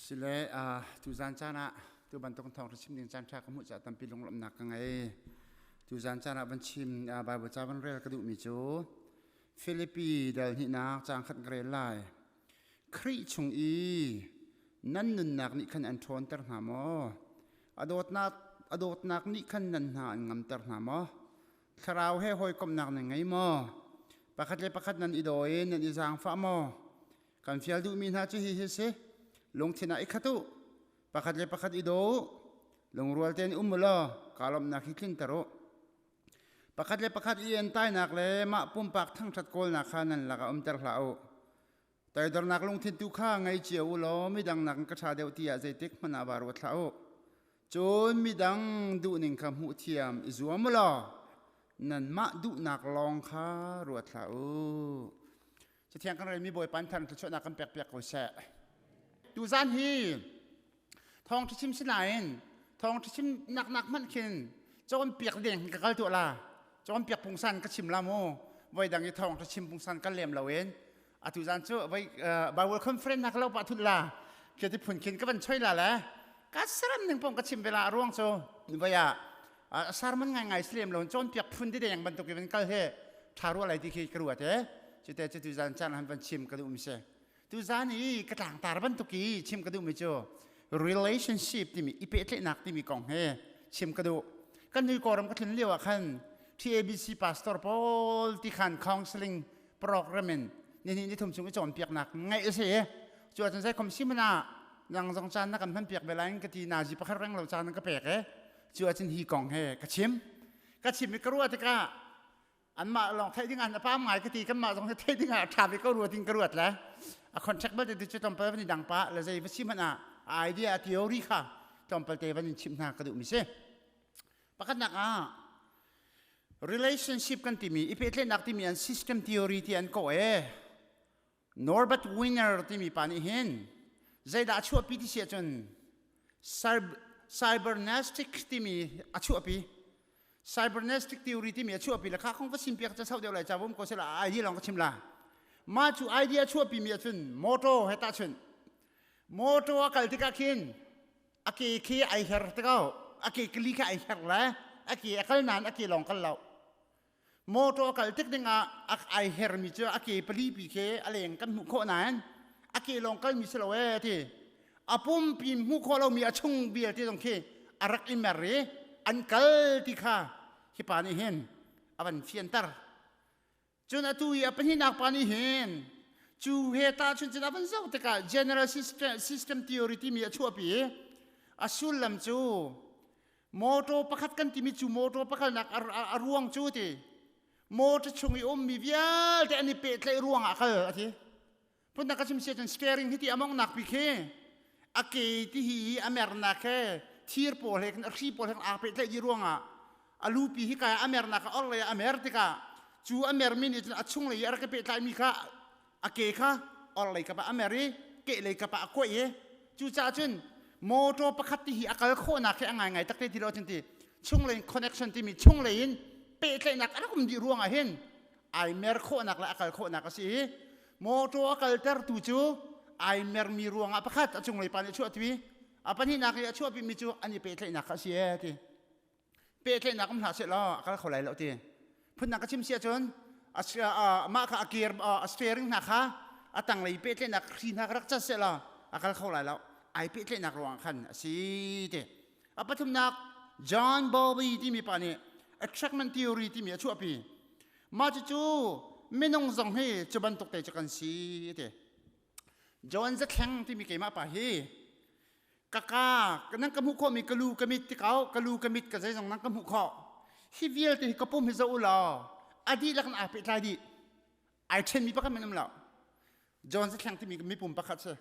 Sile tuzan caan ah tu bantuk thawng chim ding caan ṭha ka hmuh caah tampi lunglawmhnak ka ngei. Tuzan caan ah van chim Bible ca van rel ka duhmi cu Filipi dal hnihnak caang khat ka rel lai. Khrih chung i nan nunnak nih khan an ṭhawnter hna maw? A dawtnak a dawtnak nih khan nan hna an ngamter hna maw? Thlarau he hawikomhnak nan ngei maw? Pakhat le pakhat nan i daw i nan i zaangfah maw? Kan fial duhmi hna cu hihi si. Lungthin ah i khat u. Pakhat le pakhat i daw u. Lungrual tein um u law kaa lawmhnak hi tlinter u. Pakhat le pakhat i entainak le mah pumpak thangṭhat kawlnak kha nan lakah umter hlah u. Toidornak lungthin tu kha ngei cio u law midang nakin ka ṭha deuh tiah zeitik hmanh ah vaa ruat hlah u. Cun midang duhning kha hmuh thiam i zuam u law nanmah duhnak lawng kha ruat hlah u. Cathiang kan relmi Bawipa in thar thluachuahnak kan pek piak ko seh. Tuzan hi thawng chim sinain thawng chim nak nak hmanh khin cawn piak ding ka kal tuah la cawn piak pungsan ka chim la mu voi dang i thawng chim pungsan kan lem lo in atu zan cu voi Bible conference nak lo pa thut la khi ti phun khin ka van choi la le ka saram ning pong ka chim ve la ruang cu voi ah sarman ngai ngai silem lo cawn piak phun di deng bantuk in kal he tha rua lai ti khi ka ruat e cute cu tuzan caan han van chim ka duh mi si tuzan i ka tlangtar bantuk i chim ka duh mi cu relationship timi i pehtlaihnak timi kong he chim ka duh kan nui kawram ka tlun lio ah khan TABC pastor pawl ti khan counseling program in ni ni thum chung i cawnpiaknak ngaih a si cu ahcun zei khom simana nang zong caan na kan hman piak ve lai ka ti nazi pakhat reng lo caan ka pek e cu ahcun hi kong he ka chim ka chim i ka ruah tikah anmah lawng theih ding ah a pam ngai ka ti kanmah zong theih ding ah a ṭha ve ko rua tin ka ruat le a contract belte tu cu tlawmpal van i dang pa le zei va si hmanh ah idea a theory kha tlawmpal te van in chimh hna ka duh mi si pakhatnak ah relationship kan timi i pehtlaihnak timi an system theory ti an kawh e Norbert Wiener timi pa nih hin zeidah a chuahpi ti si ahcun cybernetic timi a chuahpi cybernetic theory timi a chuahpi le kha kong va sim piak ca sau deuh lai ca vom ko sela idea lawng ka chim la mah cu idea chuahpi mi ahcun motor he tahchun motor a kal tikah khin a ke khi ai her tikau a ke kali kha ai her le a ke a kal nain a ke lawng kal lo Motor kal tik dingah ai hermi cu a ke pali pi khi a leng kan hmuh khawh nain a ke lawng kalmi si lo ee ti a pumpi hmuh khawh lomi a chung vialte zong khi a rak i mer i an kal ti kha hi pa nih hin a van fianter cun atu i a pahnihnak pa nih hin cu he tahchun cun a van zoh tikah general system theory timi a chuahpi i a sullam cu Motor pakhat kan timi cu motor pakhatnak a ruang cu ti motor chung i ummi vialte an i pehtlaih ruangah kal a ti. Phundang ka chim si ahcun steering hi ti a mawngnak pi khi a ke ti hi a mernak he thir pawl he khin a hri pawl he aa pehtlaih dih ruangah a lupi hi kai a mernak a orhlei a mer tikah cu a mermi nih cun a chunglei i a rak i pehtlaimi kha a ke kha orhlei kap ah a mer i kehlei kap ah a kuaih i cucaah cun motor pakhat ti hi a kal khawhnak hi a ngaingai takte ti lo cun ti chunglei connection timi chunglei in pehtlaihnak a rak um dih ruangah hin ai mer khawhnak le a kal khawhnak a si i motor a kaltertu cu ai mermi ruangah pakhat a cunglei pa nih a chuahpi a pahnihnak i a chuahpimi cu an i pehtlaihnak kha a si e ti pehtlaihnak um hlah seh law a kal kho lai lo ti phundang ka chim si ahcun mah kha a gear a steering hna kha a tanglei pehtlaihnak hri hna rak cat seh law a kal kho lai lo ai pehtlaihnak ruangah khan a si ti a pathumnak John Bowlby timi pa nih attractment theory timi a chuahpi mah cucu minung zong hi cu bantuk te cu kan si ti John Zathleng timi keimah pa hi Kaka nan ka hmuh khawhmi ka lu ka mit tikau ka lu ka mit ka zeizong nan ka hmuh khawh hi vialte hi ka pum hi zoh u law a dihlak in aa pehtlai dih ai ṭhenmi pakhat men um lo John Zathleng timi mipum pakhat si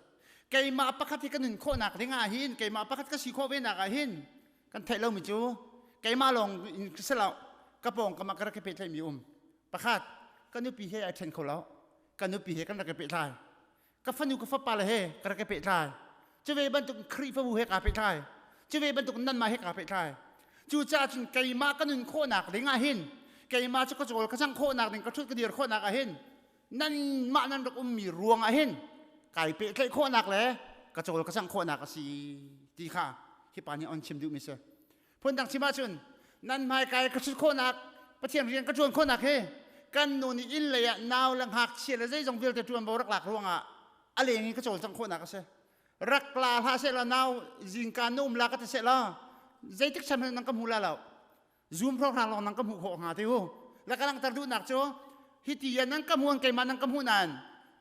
keimah pakhat hi ka nun khawhnak ding ah hin keimah pakhat ka si khawh ve nak ah hin kan theih lomi cu keimah lawng in si lo ka pawng kam ah ka rak i pehtlaihmi um pakhat ka nupi he ai ṭhen kho lo ka nupi he kan rak i pehtlai ka fanu ka fapa le he ka rak i pehtlai cu ve bantuk Khrihfabu he kaa pehtlai cu ve bantuk nanmah he kaa pehtlai cucaah cun keimah ka nun khawhnak ding ah hin keimah cu ka cawl ka cang khawhnak ding ka ṭhut ka dir khawhnak ah hin nanmah nan rak ummi ruang ah hin kai pehtlaih khawhnak le ka cawl ka cangh khawhnak a si ti kha hi pa nih on chim duhmi si. Phundang chim ahcun nan hmaikai ka ṭhut khawhnak Pathian rian ka ṭuan khawhnak hi kan nu nih inn lei ah nau le ngakchia le zeizong vialte ṭuanvo rak lak ruangah a leng in ka cawlcangh khawhnak a si. Rak la hlah seh law nau zingka na um la ka ti seh law zeitik sam nan ka hmu la lo. Zoom hrawkhrang lawng nan ka hmuh khawh hnga ti u. La ka langhter duhnak cu hiti ya nan ka hmuh keimah nan ka hmuh nain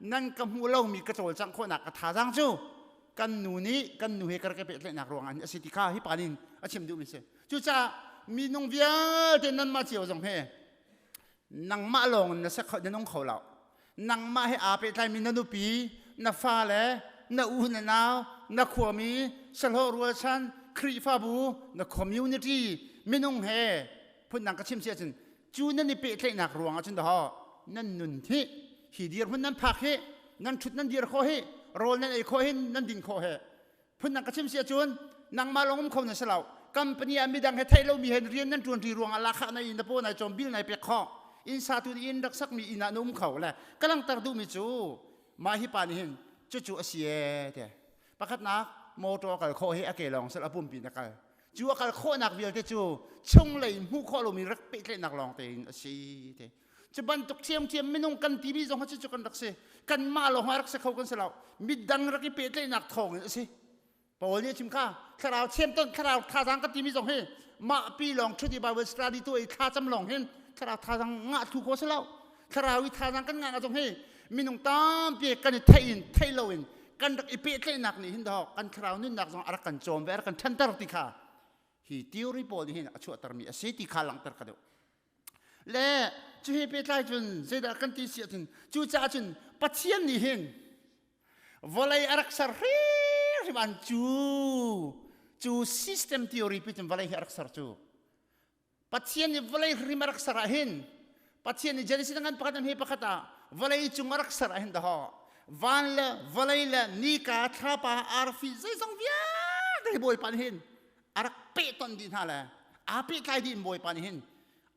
nan ka hmuh lomi ka cawlcangh khawhnak ka thazaang cu kan nu nih kan nu he ka rak i pehtlaihnak ruangah a si ti kha hi pa nih a chim duhmi si. Cucaah minung vialte nanmah cio zong he nangmah lawng in na sek na nung kho lo. Nangmah he aa pehtlaimi na nupi, na fale, na u na nau, na khuami, sahlawh rualchan, Khrihfabu, na community minung he phundang ka chim si ahcun cu nan i pehtlaihnak ruangah cun dahaw nan nun hi hi dirhmun nan phak hi nan ṭhut nan dir khawh hi rawl nan ei khawh hi nan din khawh hi phundang ka chim si ahcun nangmah lawng um kho na si lo company ah midang he theih lomi he rian nan ṭuanṭi ruangah lahkhah na in na paw nai cawm bil nai pek khawh inn satu nih inn rak sakmi inn ah na um kho le ka langhter duhmi cu mah hi pa nih hin cucu a si ee te pakhatnak motor kal khawh hi a ke lawng sel a pumpi na kal cu a kal khawhnak vialte cu chunglei hmuh khawh lomi rak pehtlaihnak lawng tein a si te cu bantuk ṭhiamṭhiam minung kan timi zong cu cu kan rak si kanmah lawng ah rak si kho kan si lo midang rak i pehtlaihnak thawng in a si Paul nih a chim kha thlarau thiamton thlarau thazaang kan timi zong hi mah pi lawng ṭhut i Bible study tu i thlacam lawng hin thlarau thazaang ngah thlu kho si lo thlarau i thazaang kan ngah zong hi minung tampi kan i theih in theih lo in kan rak i pehtlaihnak nih hin dawh kan thlarau nunnak zong a rak kan cawm ve a rak kan ṭhanter ti kha hi theory pawl nih hin a chuahtermi a si ti kha langhter ka duh Le cu he pehtlai cun zeidah kan ti si ahcun cucaah cun Pathian nih hin vawlei a rak ser hrimhrim an cu cu system theory pi cun vawlei hi a rak ser cu Pathian nih vawlei hrim a rak ser ah hin Pathian nih Genesis ngan pakhat an he pakhat ah vawlei cung a rak ser ah hin dahaw van le vawlei le nika thlapa arfi zeizong vialte hi Bawipa nih hin a rak pehtonh dih hna le aa pehtlai dih in Bawipa nih hin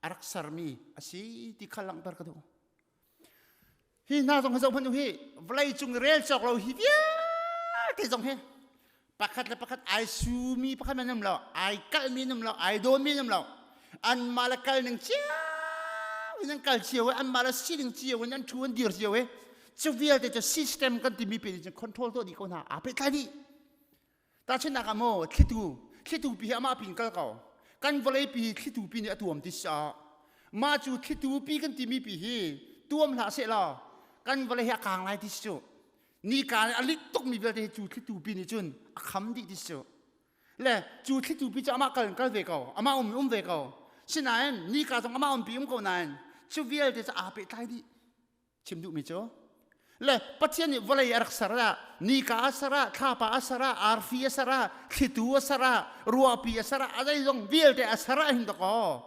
a rak sermi a si ti kha langhter ka duh. Hi hna zong hi zoh hmanh u hi vawlei cung i rel cawk lo hi vialte zong hi pakhat le pakhat ai sumi pakhat man um lo ai kalhmi an um lo ai dawnmi an um lo anmah le kal ning cio in an kal cio i anmah le sining cio in an ṭhu an dir cio i cu vialte cu system kan timi pe nih cun control tuah dih ko hna aa pehtlai dih Tahchunhnak ah maw thlitu thlitu pi hi amah pin kal ko kan vawlei pi hi thlitu pi nih a tuam ti si mah cu thlitu pi kan timi pi hi tuam hlah seh law kan vawlei hi a kang lai ti si cu nika nih a lit tukmi vialte hi cu thlitu pi nih cun a kham dih ti si cu le cu thlitu pi cu amah kal in kal ve ko amah um um ve ko sinain nika zong amah umpi um ko nain cu vialte cu aa pehtlai dih chim duhmi cu le Pathian nih vawlei a rak ser ah nika a ser ah thlapa a ser ah arfi a ser ah thlitu a ser ah ruahpi a ser ah a zeizong vialte a ser ah hin dakaw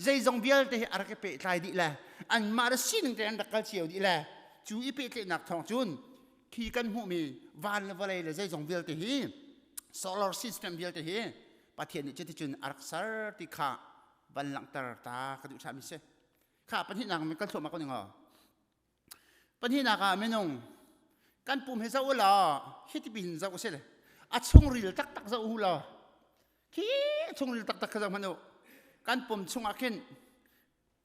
zeizong vialte hi a rak i pehtlai dih le anmah le sining te an rak kal cio dih le cu i pehtlaihnak thawng cun khi kan hmuhmi van le vawlei le zeizong vialte hi solar system vialte hi Pathian nih cuticun a rak ser ti kha van langhter ta ka duh ṭhami si. Kha pahnihnak min kan thluahmah ko ning aw. Pahnihnak ah minung kan pum hi zoh u law hiti hin zoh usih a chungril taktak zoh u law khi chungril taktak kha zoh hmanh u kan pum chungah khin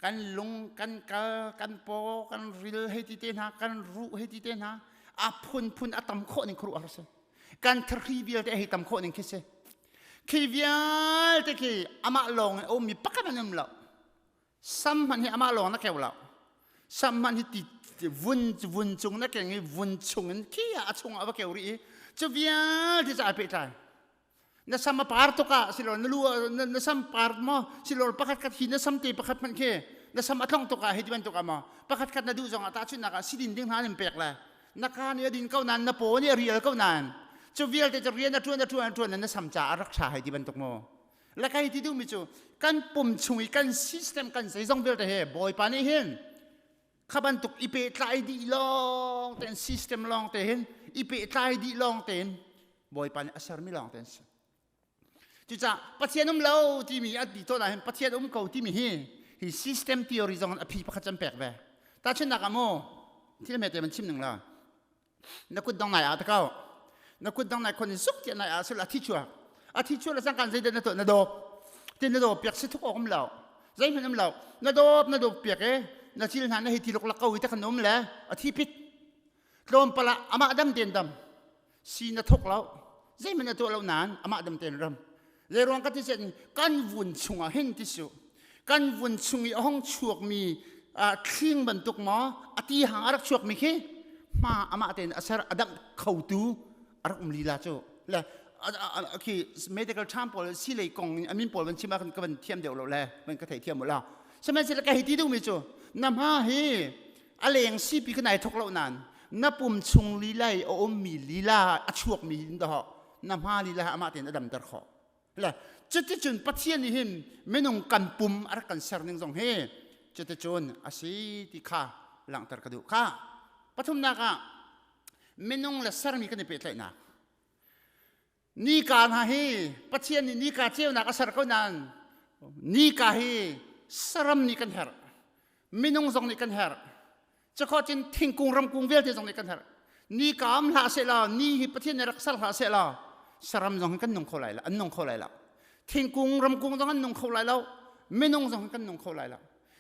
kan lung kan kal kan paw kan ril hei ti te hna kan ruh hei ti te hna a phunphun a tam khawh ning khuaruah har si kan thahri vialte hei tam khawh ning khi si khi vialte khi amah lawng in a ummi pakhat an um lo Sam hmanh hi amah lawng na keu lo. Sam hmanh hi ti vun vun cung na keng i vun chung in khi ah a chung ah va keu rih i cu vialte cu ai pehtlai. Na sam a par tuk ah silo na lu na, na sam par maw silo pakhat khat hi na sam te pakhat hmanh khi na sam a tlong tuk ah hei ti bantuk ah maw pakhat khat na duh zong ah tahchunhnak ah sidin ding hna nan pek le na ka nih a din ko nain na paw nih a rial ko nain cu vialte cu rian a ṭuan a ṭuan a ṭuan na sam caah a rak ṭha hei ti bantuk maw Le kai ti duhmi cu kan pum chung i kan system kan zeizong vialte he Bawipa nih hin kha bantuk i pehtlai dih lawng tein system lawng te hin i pehtlai dih lawng tein Bawipa nih a sermi lawng tein si. Cucaah Pathian um lo timi a ti tawn ah hin Pathian um ko timi hi hi system theory zong a phi pakhat can pek ve. Tahchunhnak ah mu thil hmete man chim ning la na kut dong nai ah ta ko. Na kut dang nai khon in suk tiah nai ah sul a thi chuak. A thi chuak le cangkan zeidah na tuah na dawp. Tin na dawp piak si thuk awk um lo. Zeihmanh um lo. Na dawp na dawp piak e na cil hna na hei ti luklak ko i te khan um le a thi pit. Tlawmpal ah amah dam ten dam. Si na thuk lo. Zeihmanh na tuah lo nain amah dam ten ram. Zeiruang ka ti sen kan vun chungah hin ti su. Kan vun chung i a hong chuakmi thling bantuk maw a ti hang a rak chuakmi khi hma amah tein a ser a damh khotu a rak um lila cu le khi medical term pawl si lei kong in amin pawl van chim ah ka van thiam deuh lo le van ka thei thiam lo sihmanhsehlaw ka hei ti duhmi cu na hma hi a leng sipi ka nai thok lo nan na pum chung lila i a ummi lila a chuakmi hin dawh na hma lila amah tein a damter khawh le cuticun Pathian nih hin minung kan pum a rak kan ser ning zong hi cuticun a si ti kha langhter ka duh kha. Pathumnak ah minung le sermi kan i pehtlaihnak. Nika hna hi Pathian nih nika ceunak a ser ko nain nika hi saram nih kan herh. Minung zong nih kan herh. Cakhawh cun thingkung ramkung vialte zong nih kan herh. Ni kaam hlah seh law, ni hi Pathian nih rak ser hlah seh law, saram zong kan nung kho lai lo, an nung kho lai lo. Thingkung ramkung zong an nung kho lai lo, minung zong kan nung kho lai lo.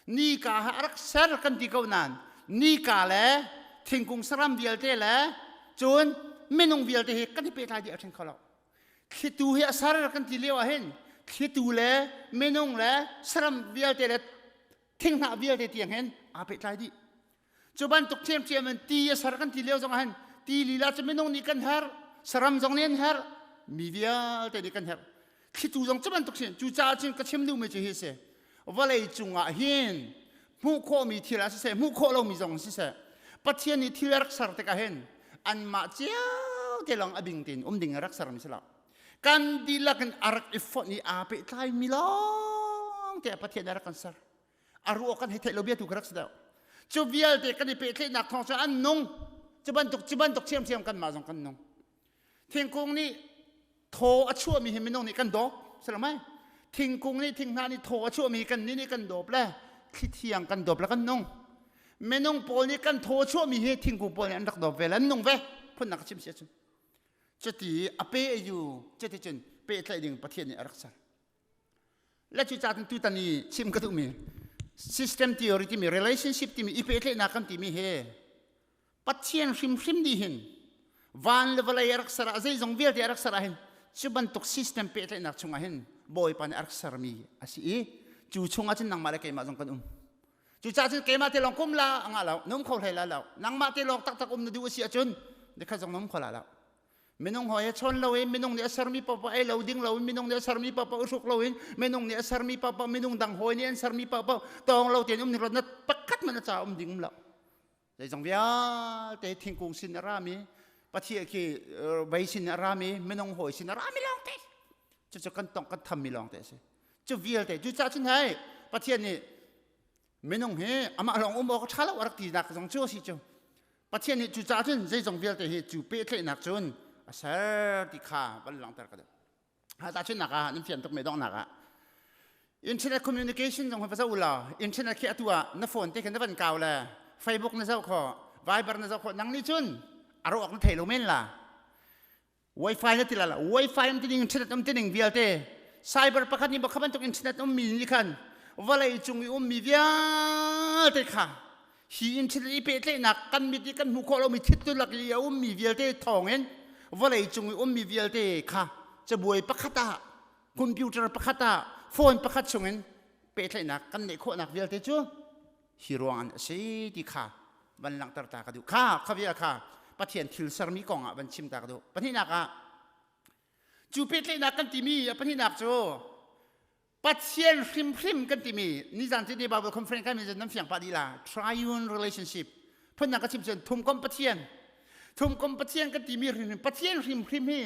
Nika ha a rak ser kan ti ko nain, nika le thingkung saram vialte le cun minung vialte hi kan i pehtlai dih a ṭhen kho lo. Thlitu hi a ser kan ti lio ah hin thlitu le minung le saram vialte le thinghnah vialte tiang hin aa pehtlai dih. Cu bantuk ṭhiamṭhiam in ti a ser kan ti lio zong ah hin ti lila cu minung nih kan herh, saram zong nih an herh, mi vialte nih kan herh. Thlitu zong cu bantuk sin. Cucaah cun ka chim duhmi cu hi a si. Vawlei cungah hin hmuh khawhmi thil ah siseh, hmuh khawh lomi zong siseh, Pathian nih thil a rak ser tikah hin anmah cio te lawng a bing tein um ding a rak sermi si lo. Kan dihlak in a rak i fonh i aa pehtlaimi lawng te Pathian a rak kan ser. A ruah kan hei theih lo bia tu ka rak si deuh. Cu vialte kan i pehtlaihnak thawng cun an nung. Cu bantuk cu bantuk ṭhiamṭhiam kanmah zong kan nung. Thingkung nih thaw a chuahmi hi minung nih kan dawp si lo mei? Thingkung nih thinghnah nih thaw a chuahmi kan nih nih kan dawp le thli thiang kan dawp le kan nung. Minung pawl nih kan thaw a chuahmi hi thingkung pawl nih an rak dawp ve le an nung ve. Phunnak ka chim si ahcun. Cuti a pe a cuti cun pehtlaih ding Pathian nih a rak ser. Le cucaah cun tutan i chim ka duhmi system theory timi relationship timi i pehtlaihnak kan timi hi Pathian hrimhrim nih hin van le vawlei a rak ser ah zeizong vialte a rak ser ah hin cu bantuk system pehtlaihnak chungah hin Bawipa nih a rak sermi a si i cu chungah cun nangmah le keimah zong kan um. Cucaah cun keimah te lawng kum la a ngah lo, na um kho hlei la lo. Nangmah te lawng taktak um na duh a si ahcun nikhat zong na um kho la lo. Minung hawi he chawn lo in minung nih a sermi paohpaoh ei lo ding lo in minung nih a sermi paohpaoh i hruk lo in minung nih a sermi paohpaoh minung dang hawi nih an sermi paohpaoh tawng lo tein um ning na pakhat man a ca um ding um lo. Zeizong vialte thingkung sin a rami Pathian khi vei sin a rami minung hawi sin a rami lawng te. Cucu kan tong kan thammi lawng te a si. Cu vialte cucaah cun hei Pathian nih minung hi amah lawng um awk a ṭha lo a rak tinak zong cu a si cu. Pathian nih cucaah cun zeizong vialte hi cu pehtlaihnak cun a ser ti kha van langhter ka duh. Ha tahchunhnak ah nan fian tuk me donghnak ah internet communication zong hi va zoh ulaw internet khi atu ah na phone te khin na van kau le Facebook na zoh khawh, Viber na zoh khawh nang nih cun a rawk na thei lo men la. Wi-Fi na ti la la Wi-Fi um ti ning internet um ti ning vialte cyber pakhat nih bakha bantuk internet um mi nih khan vawlei cung i ummi vialte kha hi internet i pehtlaihnak kan mit i kan hmuh khawh lomi thil lak i a ummi vialte thawngin vawlei cung i ummi vialte kha cabuai pakhat ah computer pakhat ah phone pakhat chungin pehtlaihnak kan neih khawhnak vialte cu hi ruang an a si ti kha van langhter ta ka duh. Kha kha kha Pathian thil sermi kong ah van chim ta ka duh. Pahnihnak ah cu pehtlaihnak kan timi a pahnihnak cu Pathian hrimhrim kan timi nizan cu Bible conference kan nan fiang pah dih la triune relationship phunnak ka chim cun thumkom Pathian thumkom Pathian kan timi hrimhrim Pathian hrimhrim hi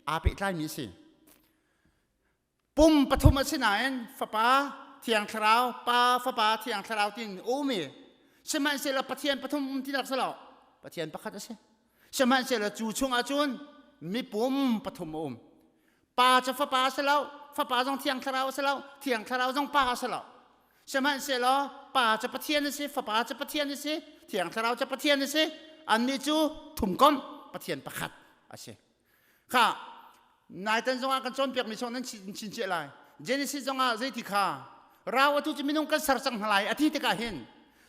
aa pehtlaimi a si. Pum pathum a si nain Fapa, Thiang Thlarau, Pa, Fapa, Thiang Thlarau tin um i sihmanhsehlaw Pathian pathum um tinak si lo. Pathian pakhat a si. Sihmanhsehlaw cu chungah cun mipum pathum a um. Pa cu Fapa a si lo, Fapa zong Thiang Thlarau a si lo, Thiang Thlarau zong Pa a si lo. Sihmanhsehlaw Pa cu Pathian a si, Fapa cu Pathian a si, Thiang Thlarau cu Pathian a si. Annih cu thumkomh Pathian pakhat a si. Kha naitan zongah kan cawnpiakmi song nan chin lai. Genesis zongah zeiti kha rau atu cu minung kan ser cang hna lai a ti tikah hin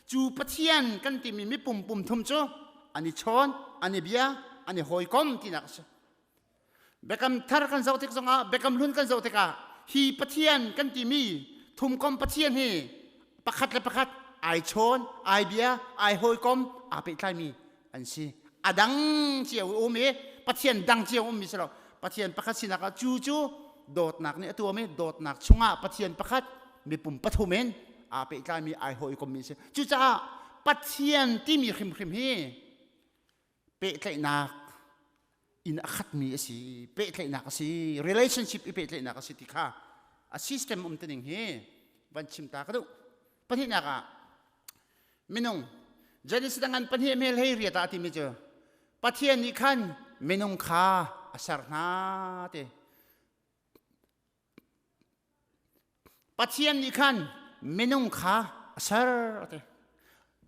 cu Pathian kan timi mipum pum thum cu an i chawn, an i bia, an i hawikom tinak a si. Biakam thar kan zoh tik zongah biakam hlun kan zoh tikah hi Pathian kan timi thumkom Pathian hi pakhat le pakhat ai chawn, ai bia, ai hawikom, aa pehtlaimi an si. A dang cio um i Pathian dang cio ummi si lo. Pathian pakhat sinak ah cu cu dawtnak nih a tuam i dawtnak chungah Pathian pakhat mipum pathum in aa pehtlaimi ai hawikommi a si. Cucaah Pathian timi hrimhrim hi pehtlaihnak in a khatmi a si pehtlaihnak a si relationship i pehtlaihnak a si ti kha a system um tining hi van chim ta ka duh pahnihnak ah minung Genesis ngan pahnih mel hei riat ah timi cu Pathian nih khan minung kha a ser hna ti Pathian nih khan minung kha a ser a ti.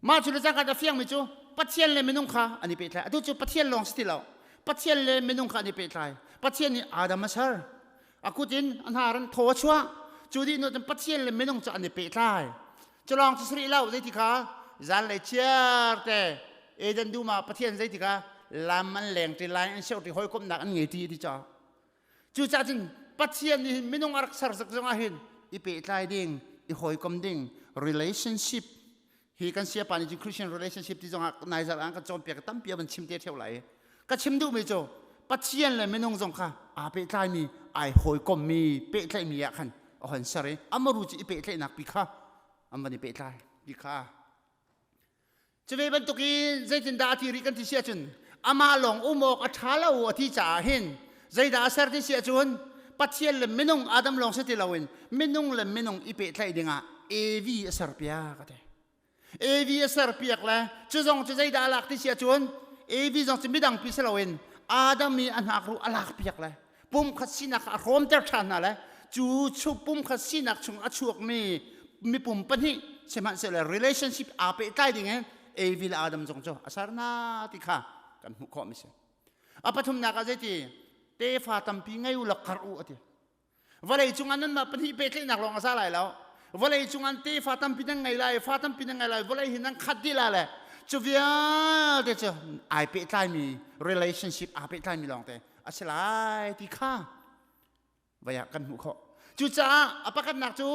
Mah cu le cangka a fiangmi cu Pathian le minung kha an i pehtlai. Atu cu Pathian lawng si ti lo. Pathian le minung kha an i pehtlai. Pathian nih Adam a ser. A kut in a hnar in thaw a chuah. Cu dih hnu cun Pathian le minung cu an i pehtlai. Cu lawng cu si rih lo zeiti kha zanlei chiar te Eden dum ah Pathian zeiti kha lam an leng ṭi lai an seuh ṭi hawikomhnak an ngei ṭi ti caah Cucaah cun Pathian nih hin minung a rak ser zik zongah hin i pehtlai ding, i hawikom ding, relationship hi kan siapa nih cun Christian relationship ti zongah nai zarh ah kan cawnpiak tampi a van chim te theo lai. Ka chim duhmi cu Pathian le minung zong kha aa pehtlaimi, ai hawikommi, pehtlaihmi ah khan a hon ser i amaru cu i pehtlaihnak pi kha an van i pehtlai ti kha Cuve bantukin zeitindah a ti rih kan ti si ahcun amah lawng um awk a ṭha lo a ti caah hin zeidah a ser ti si ahcun Pathian le minung Adam lawng si ti loin minung le minung i pehtlaih dingah Evi a serpiak a ti. Evi a serpiak le cu zong cu zeidah a lak ti si ahcun Evi zong cu midang pi si loin Adam i a hnakruh a lakpiak le pumkhat sinak kha a hrawmter ṭhan hna le cu chu pumkhat sinak chung a chuakmi mipum pahnih sihmanhsehlaw relationship aa pehtlai ding in Evi le Adam zong cu a ser hna ti kha kan hmuh khawh mi si. A pathumnak ah zeiti tefa tampi ngei u law karh u a ti. Vawlei cungah nanmah pahnih pehtlaihnak lawng a za lai lo. Vawlei cungah tefa tampi nan ngei lai, fa tampi nan ngei lai, vawlei hi nan khat dih lai le cu vialte cu ai pehtlaimi relationship aa pehtlaimi lawngte a si lai ti kha vai ah kan hmuh khawh. Cucaah a pakhatnak cu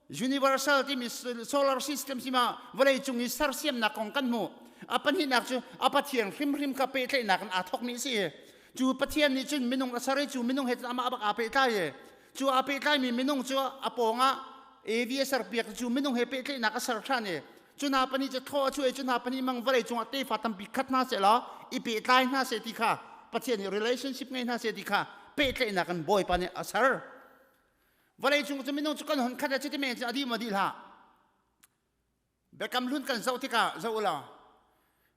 universal timi solar system sima vawlei cung i sersiamnak kong kan hmuh. A pahnihnak cu a Pathian hrimhrim kha pehtlaihnak in aa thawkmi a si i cu Pathian nih cun minung a ser i cu minung he cun amah bak aa pehtlai i cu aa pehtlaimi minung cu a pawngah Evi a serpiak cu minung he pehtlaihnak a ser ṭhan i cu hna pahnih cu thaw a chuah i cu hna pahnih mang vawlei cungah tefa tampi khat hna seh law i pehtlai hna seh ti kha Pathian nih relationship ngei hna seh ti kha pehtlaihnak in Bawipa nih a ser. Vawlei cung cu minung cu kan hon khat ah cuti men cu a dih maw dih hlah. Biakam hlun kan zoh tikah zoh u law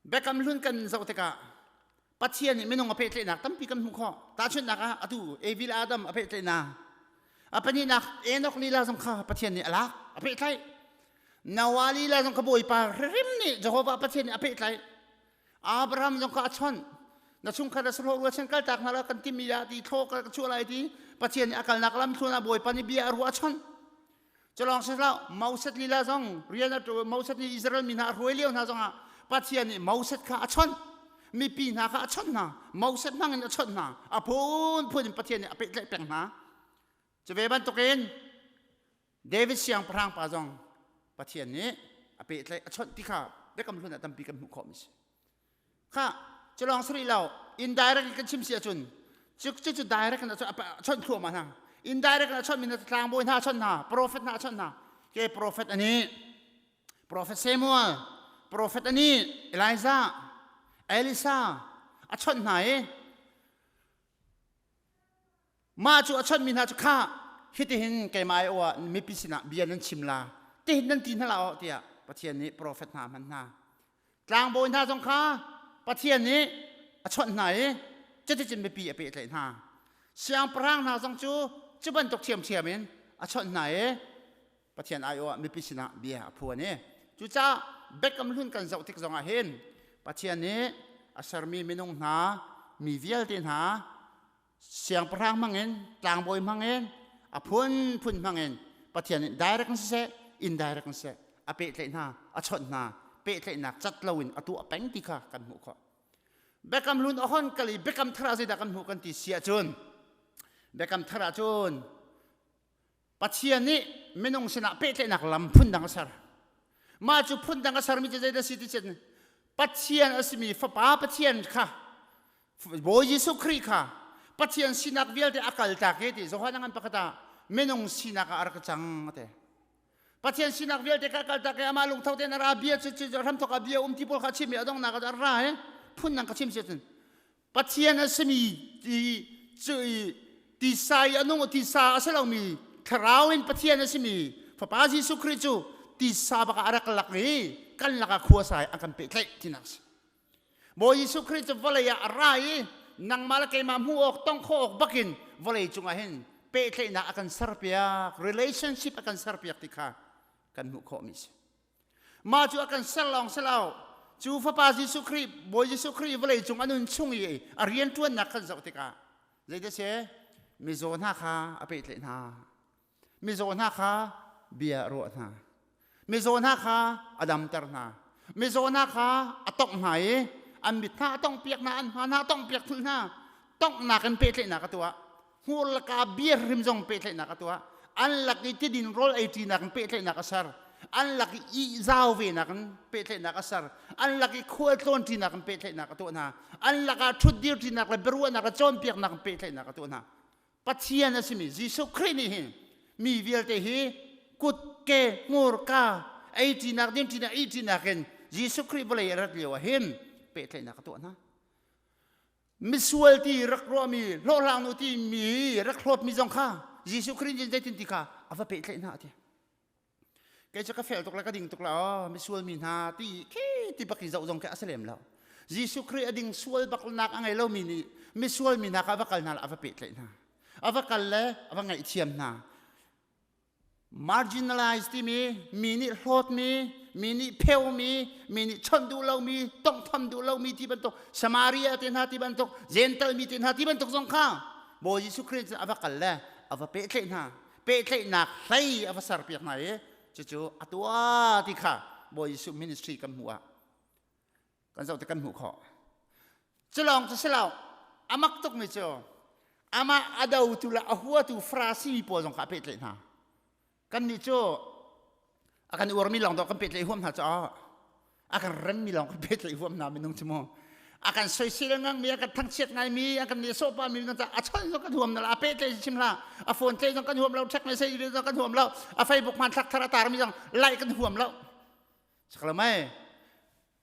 Biakam hlun kan zoh tikah Pathian nih minung a pehtlaihnak tampi kan hmuh khawh. Tahchunhnak ah atu Evi le Adam a pehtlaihnak. A pahnihnak Enoch lila zong kha Pathian nih a lak, a pehtlaih. Noah lila zong kha Bawipa hrim nih Jehovah Pathian nih a pehtlaih. Abraham zong kha a chawnh. Na chungkhat a sahlawh rualchan kaltak hna la kan timi ah ti thlaw ka chuah lai ti Pathian nih a kalnak lam thluan ah Bawipa nih bia a ruah a chawnh. Culawng si hlah Moses lila zong rian a Moses nih Israel mi hna a hruai lio hna zongah Pathian nih Moses kha a chawnh. Mipi hna kha a chawnh hna. Moses hmang in a chawnh hna. A phunphun in Pathian nih a pehtlaih peng hna. Cu ve bantukin David siangpahrang pa zong Pathian nih a pehtlaih a chawnh ti kha biakam hlun ah tampi kan hmuh khawh mi si. Kha culawng si rih lo indirect kan chim si ahcun cu cu direct in a chawnh thluahmah hna. Indirect in a chawnh mi hna tlangbawi hna a chawnh hna, prophet hna a chawnh hna. Ke prophet ani prophet Samuel, prophet ani Elijah, Elisa a chawnh hna i Mah cu a chawnhmi hna cu kha hitihin keimah ai ah mipi sinah bia nan chim la tihin nan ti hna la aw tiah Pathian nih profet hna a hman hna. Tlangbawi hna zong kha Pathian nih a chawnh hna i cuticun mipi a pehtlaih hna. Siangpahrang hna zong cu cu bantuk ṭhiamṭhiam in a chawnh hna i Pathian aiawh ah mipi sinah bia a phuan i cucaah Biakam Hlun kan zoh tik zongah hin Pathian nih a sermi minung hna mi vialte hna. Siangpahrang hmangin, tlangbawi hmangin, a phunphun hmangin Pathian nih direct in siseh, indirect in siseh, a pehtlaih hna, a chawnh hna, pehtlaihnak cat loin a tuah peng ti kha kan hmuh khawh. Biakam hlun a hon kal i biakam thar ah zeidah kan hmuh kan ti si ahcun biakam thar ahcun Pathian nih minung sinah pehtlaihnak lam phundang a ser. Mah cu phundang a sermi cu zeidah si ti cun Pathian a simi Fapa Pathian kha Bawi Jesuh Khrih kha Pathian sinak vialte a kaltak i ti Johan ngan pakhat ah minung sinak ah a rak cang a ti. Pathian sinak vialte kha kaltak i amah lungtho tein a ra bia cu cu hramthok ah bia um ti pawl kha chim i a donghnak ah a ra i phundang ka chim si cun Pathian a simi ti cu tisa i a nung tisa a si lomi thlarau in Pathian a simi Fapa Jesuh Khrih cu tisa bak ah a rak lak i kan lakah khua sai a kan pehtlaih tinak si. Bawi Jesuh Khrih cu vawlei ah a ra i nangmah le keimah hmuh awk tong khawh awk bakin vawlei cungah hin pehtlaihnak a kan serpiak relationship a kan serpiak ti kha kan hmuh khawhmi si. Mah cu a kan ser lawng si lo. Cu Fapa Jesuh Khrih, Bawi Jesuh Khrih vawlei cung a nun chung i a rianṭuannak kan zoh tikah zeidah si? Mizaw hna kha a pehtlaih hna. Mizaw hna kha bia a ruah hna. Mizaw hna kha a damter hna. Mizaw hna kha a tongh hna i an mit hna a tonghpiak hna, an hma hna a tonghpiak thulh hna. Tonghnak in pehtlaihnak a tuah. Hmur laka beer hrim zong pehtlaihnak a tuah. An lak i tidin rawl ei ṭinak in pehtlaihnak a ser. An lak i ihzau venak in pehtlaihnak a ser. An lak i khualtlawn ṭinak in pehtlaihnak a tuah hna. An lakah ṭhutdir ṭinak le biaruahnak le cawnpiaknak in pehtlaihnak a tuah hna. Pathian a simi Jesuh Khrih nih hin mi vialte hi kut ke hmur ka ei ṭinak din ṭinak ih ṭinak in Jesuh Khrih vawlei a rat lio ah hin pehtlaihnak a tuah hna. Misual ti rak ruahmi hlawhhlang nu ti mi rak hlawtmi zong kha Jesuh Khrih nih zeitin ti kha a va pehtlaih hna ti. Kei cu ka fel tuk le ka ding tuk le oh misual mi hna ti khi ti bak i zoh zong khi a si lem lo. Jesuh Khrih a ding sual bak nak a ngei lomi nih misual mi hna kha a va kal hna le a va pehtlaih hna. A va kal le a va ngaihthiam hna. Marginalize timi mi nih hlawtmi, mi nih pheumi, mi nih chawnh duh lomi, tonghtham duh lomi ti bantuk, Samaria te hna ti bantuk, Gentile mi te hna ti bantuk zong kha Bawi Jesuh Khrih cu a va kal le a va pehtlaih hna. Pehtlaihnak hlei a va serpiak hna i cucu a tuah ti kha Bawi Jesuh ministry kan hmuh ah kan zoh ti kan hmuh khawh. Cu lawng cu si lo, a mak tukmi cu amah a dotu le a huatu Farasi pawl zong kha a pehtlaih hna. Kannih cu a kan uarmi lawng dawh kan pehtlaih huam hna cu a kan remmi lawng kan pehtlaih huam hna minung cu mu. A kan soisel ngangmi, a kan thangchiat ngaimi, a kan nehsawh pahmi minung cu a chawnh zong kan huam hna lo, a pehtlaih chim hlah, a phone tlaih zong kan huam lo, text message zong kan huam lo, a Facebook hmanthlak thar a tarmi zong like kan huam lo. Saklamai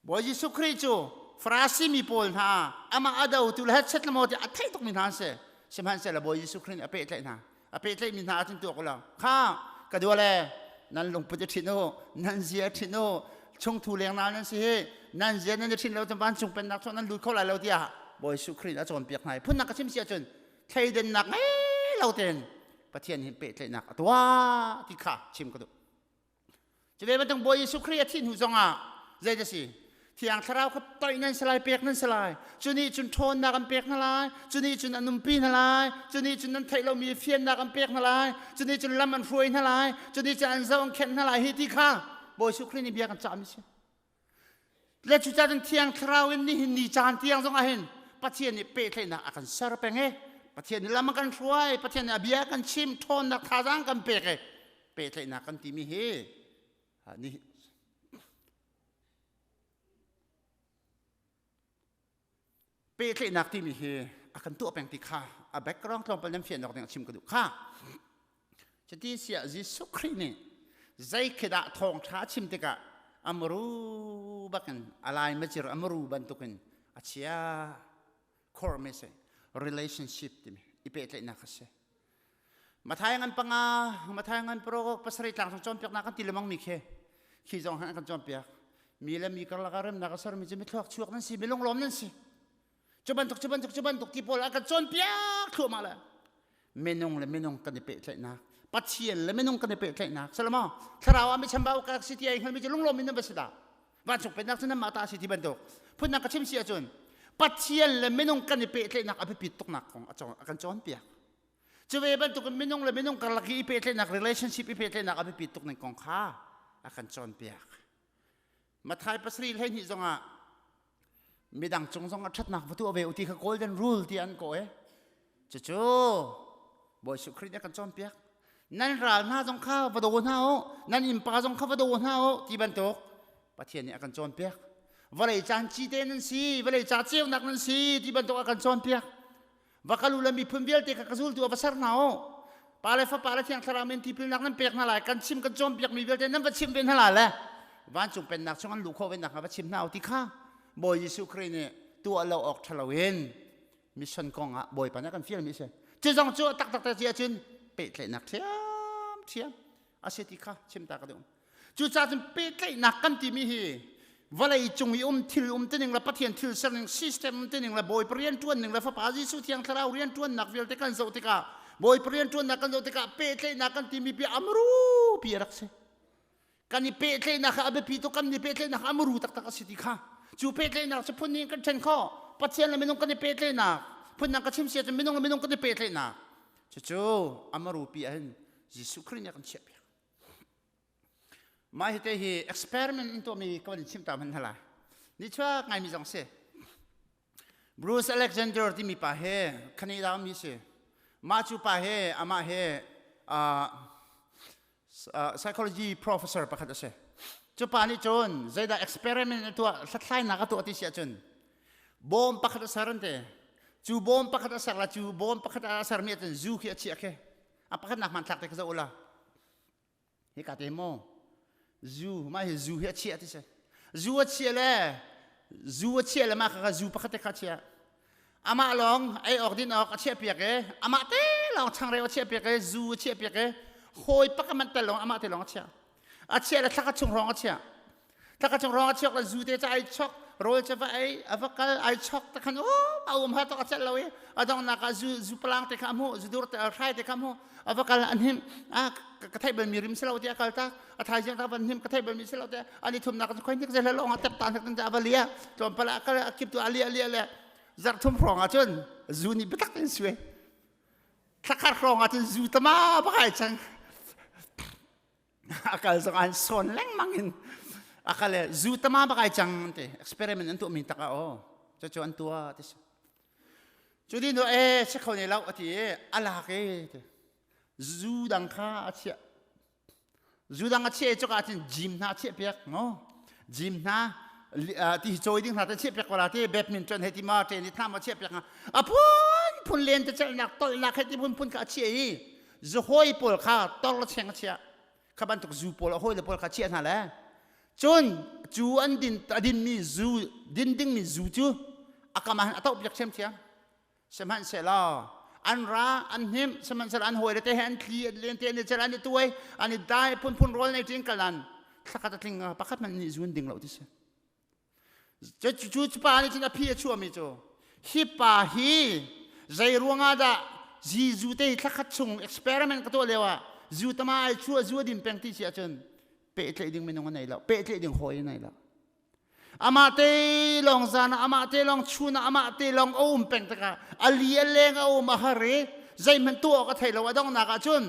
Bawi Jesuh Khrih cu Farasi mi pawl hna amah a dotu le hetchet le maw ti a theih tukmi hna an si. Sihmanhsehlaw Bawi Jesuh Khrih nih a pehtlaih hna. A pehtlaih mi hna ahcun tuak u law, kha ka dua le nan lungput i ṭhinh u, nan zia ṭhinh u, chungthu lengna nan si hi, nan zia nan i ṭhinh lo cun vancung pennak cu nan lut kho lai lo tiah Bawi Jesuh Khrih nih a cawnpiak hna i phunnak ka chim si ahcun thleidennak ngei lo tein Pathian hin pehtlaihnak a tuah ti kha chim ka duh. Cu ve bantuk Bawi Jesuh Khrih a thih hnu zongah zei a si? Thiang Thlarau kha toih nan si lai, pek nan si lai. Cu nih cun ṭhawnnak an pek hna lai. Cu nih cun an umpi hna lai. Cu nih cun nan theih lomi fiannak an pek hna lai. Cu nih cun lam an hruai hna lai. Cu nih cun an zoh an khenh hna lai. Hi ti kha Bawi Jesuh Khrih nih bia kan cahmi si. Le cucaah cun Thiang Thlarau in nihin ni caan tiang zong ah hin Pathian nih pehtlaihnak a kan ser peng i Pathian nih lam a kan hruai, Pathian nih a bia kan chim, ṭhawnnak thazaang kan pek i pehtlaihnak kan timi hi ni pehtlaihnak timi hi a kan tuah peng ti kha a background tlawmpal nan fian awk ding a chim ka duh kha. Cuti siah Jesuh Khrih nih zei khi dah thawngṭha a chim tikah a muru bakin a lai macir a muru bantukin a chia core message relationship timi i pehtlaihnak a si. Mathai ngan panga, Mathai ngan paruk, pasarih tlang chung cawnpiaknak kan ti lemang mi khi khi zong han kan cawnpiak. Mi le mi karlak ah remnak a sermi cu mitthluak chuak nan si, mi lunglawm nan si. Cu bantuk, cu bantuk, cu bantuk ti pawl a kan cawnpiak thluahmah le minung le minung kan i pehtlaihnak, Pathian le minung kan i pehtlaihnak, salamo thlarau ah mi chambau ka si ti ai hngalmi cu lunglawm in nan va si dah. Vancung pennak cu nanmah ta a si ti bantuk. Phundang ka chim si ahcun. Pathian le minung kan i pehtlaihnak a biapit tuknak kong a kan cawnpiak. Cu ve bantukin minung le minung karlak i pehtlaihnak relationship i pehtlaihnak a biapit tuk ning kong kha a kan cawnpiak. Mathai 7:12 zongah midang cung zong a ṭhatnak va tuah ve u ti kha golden rule ti an kawh e. Cucu Bawi Jesuh Khrih nih a kan cawnpiak. Nan ral hna zong kha va daw hna u, nan innpa zong kha va daw hna u ti bantuk Pathian nih a kan cawnpiak. Vawlei caan cite nan si, vawlei ca ceunak nan si ti bantuk a kan cawnpiak. Va kal u le miphun vialte kha ka zultu ah va ser hna u. Pa le Fapa le Thiang Thlarau min tipilnak nan pek hna lai, kan chim kan cawnpiakmi vialte nan va chim ve hna lai le vancung pennak chung an luh khawh ve nakhnga va chim hna u ti kha Bawi Jesuh Khrih nih tuah lo awk ṭha loin mission kong ah Bawipa nih a kan fialmi a si. Cu zong cu taktak te si ahcun pehtlaihnak ṭhiamṭhiam a si ti kha chim ta ka duh. Cucaah cun pehtlaihnak kan timi hi vawlei cung i um thil um tining le Pathian thil serning system tining le Bawipa rianṭuan ning le Fapa Jesuh Thiang Thlarau rianṭuannak vialte kan zoh tikah Bawipa rianṭuannak kan zoh tikah pehtlaihnak kan timi pi amru pi a rak si. Kan i pehtlaihnak kha a biapi tuk kan i pehtlaihnak a muru taktak a si ti kha cu pehtlaihnak cu phun nih kan ṭhen khawh. Pathian le minung kan i pehtlaihnak phundang ka chim si ahcun minung le minung kan i pehtlaihnak cucu amaru pi ahhin Jesuh Khrih nih a kan chiahpiak. Mah hi te hi experiment in tuahmi ka van in chim ta hmanh hala. Nichuak ngaimi zong si. Bruce Alexander timi pa he Canada mi si. Mah cu pa he amah he psychology professor pakhat a si. Cu pa nih cun zeidah experiment a tuah hlathlainak a tuah ti si ahcun bawm pakhat a ser an ti. Cu bawm pakhat a ser la cu bawm pakhat a sermi ahcun zu khi a chiah khi. A pakhatnak hmanthlak te ka zoh ula. Hika te maw zu mah hi zu hi a chiah ti si zu a chiah le zu a chiah le mah kha zu pakhat te kha chiah amah lawng ei awk din awk a chiah piak i amah te lawng changreu a chiah piak i zu a chiah piak i hawi pakhat man tel lawng amah te lawng a chiah a chiah le thlakhat chung hrawng a chiah Thaka chung rong a chuak le zu te ca ai chok rawl ca va ei a va kal ai chok te khan a um ha tok a celh lo i a donghnak ah zu zu palang te kha a hmuh zu dur te hrai te kha a hmuh a va kal an him a ka theih bal mi rim si lo ti a kal tak a thaizing ta van him ka theih bal mi si lo te ani thumnak khoi hnik zel long a tep ta hnik a va lia tlawmpal a kal a kip tu a lia lia le zarh thum hrawng ah cun zu nih biatak in sue thlakhat hrawng ah cun zu tama bakai cang a kal zong an sawn lengmang in a kal le zu tama bak ai cang ti experiment an tuah mi tak ah aw cu an tuah ti cu di nu e si kho ne lo ati i a lak e ti zu dang kha a chiah zu dang a chiah cu ka cun gym hna chiah piak no gym hna ti hi cawi ding hna te chiah piak wala ti badminton he ti ma tennis hna ma chiah piak a phun phun len te chelnak tolnak he ti phun phun kha a chiah i zuhawi pawl kha tor le cheng a chiah kha bantuk zu pawl a hawile pawl kha chiah hna le cun cu an din a dinmi zu din dingmi zu cu a kam ah hin a toh piak thiamthiam sihmanhsehlaw an ra an hnim sihmanhsehlaw an hawile te he an thli an len te an i cel an i tuai an i dai phunphun rawl nei ṭin kalan thlakhat a tling pakhat hmanh nih zu an ding lo ti si Cu cu pa nih cun a phi a chuahmi cu hi pa hi zei ruangah dah zu te hi thlakhat chung experiment ka tuah lio ah zu tama ai chuah zu a din peng ti si ahcun pehtlaih ding minung a nei lo pehtlaih ding hawi a nei lo amah te lawng zan ah amah te lawng chun ah amah te lawng a um peng tikah a li a leng a um a har i zeihmanh tuah awk a thei lo a donghnak ah cun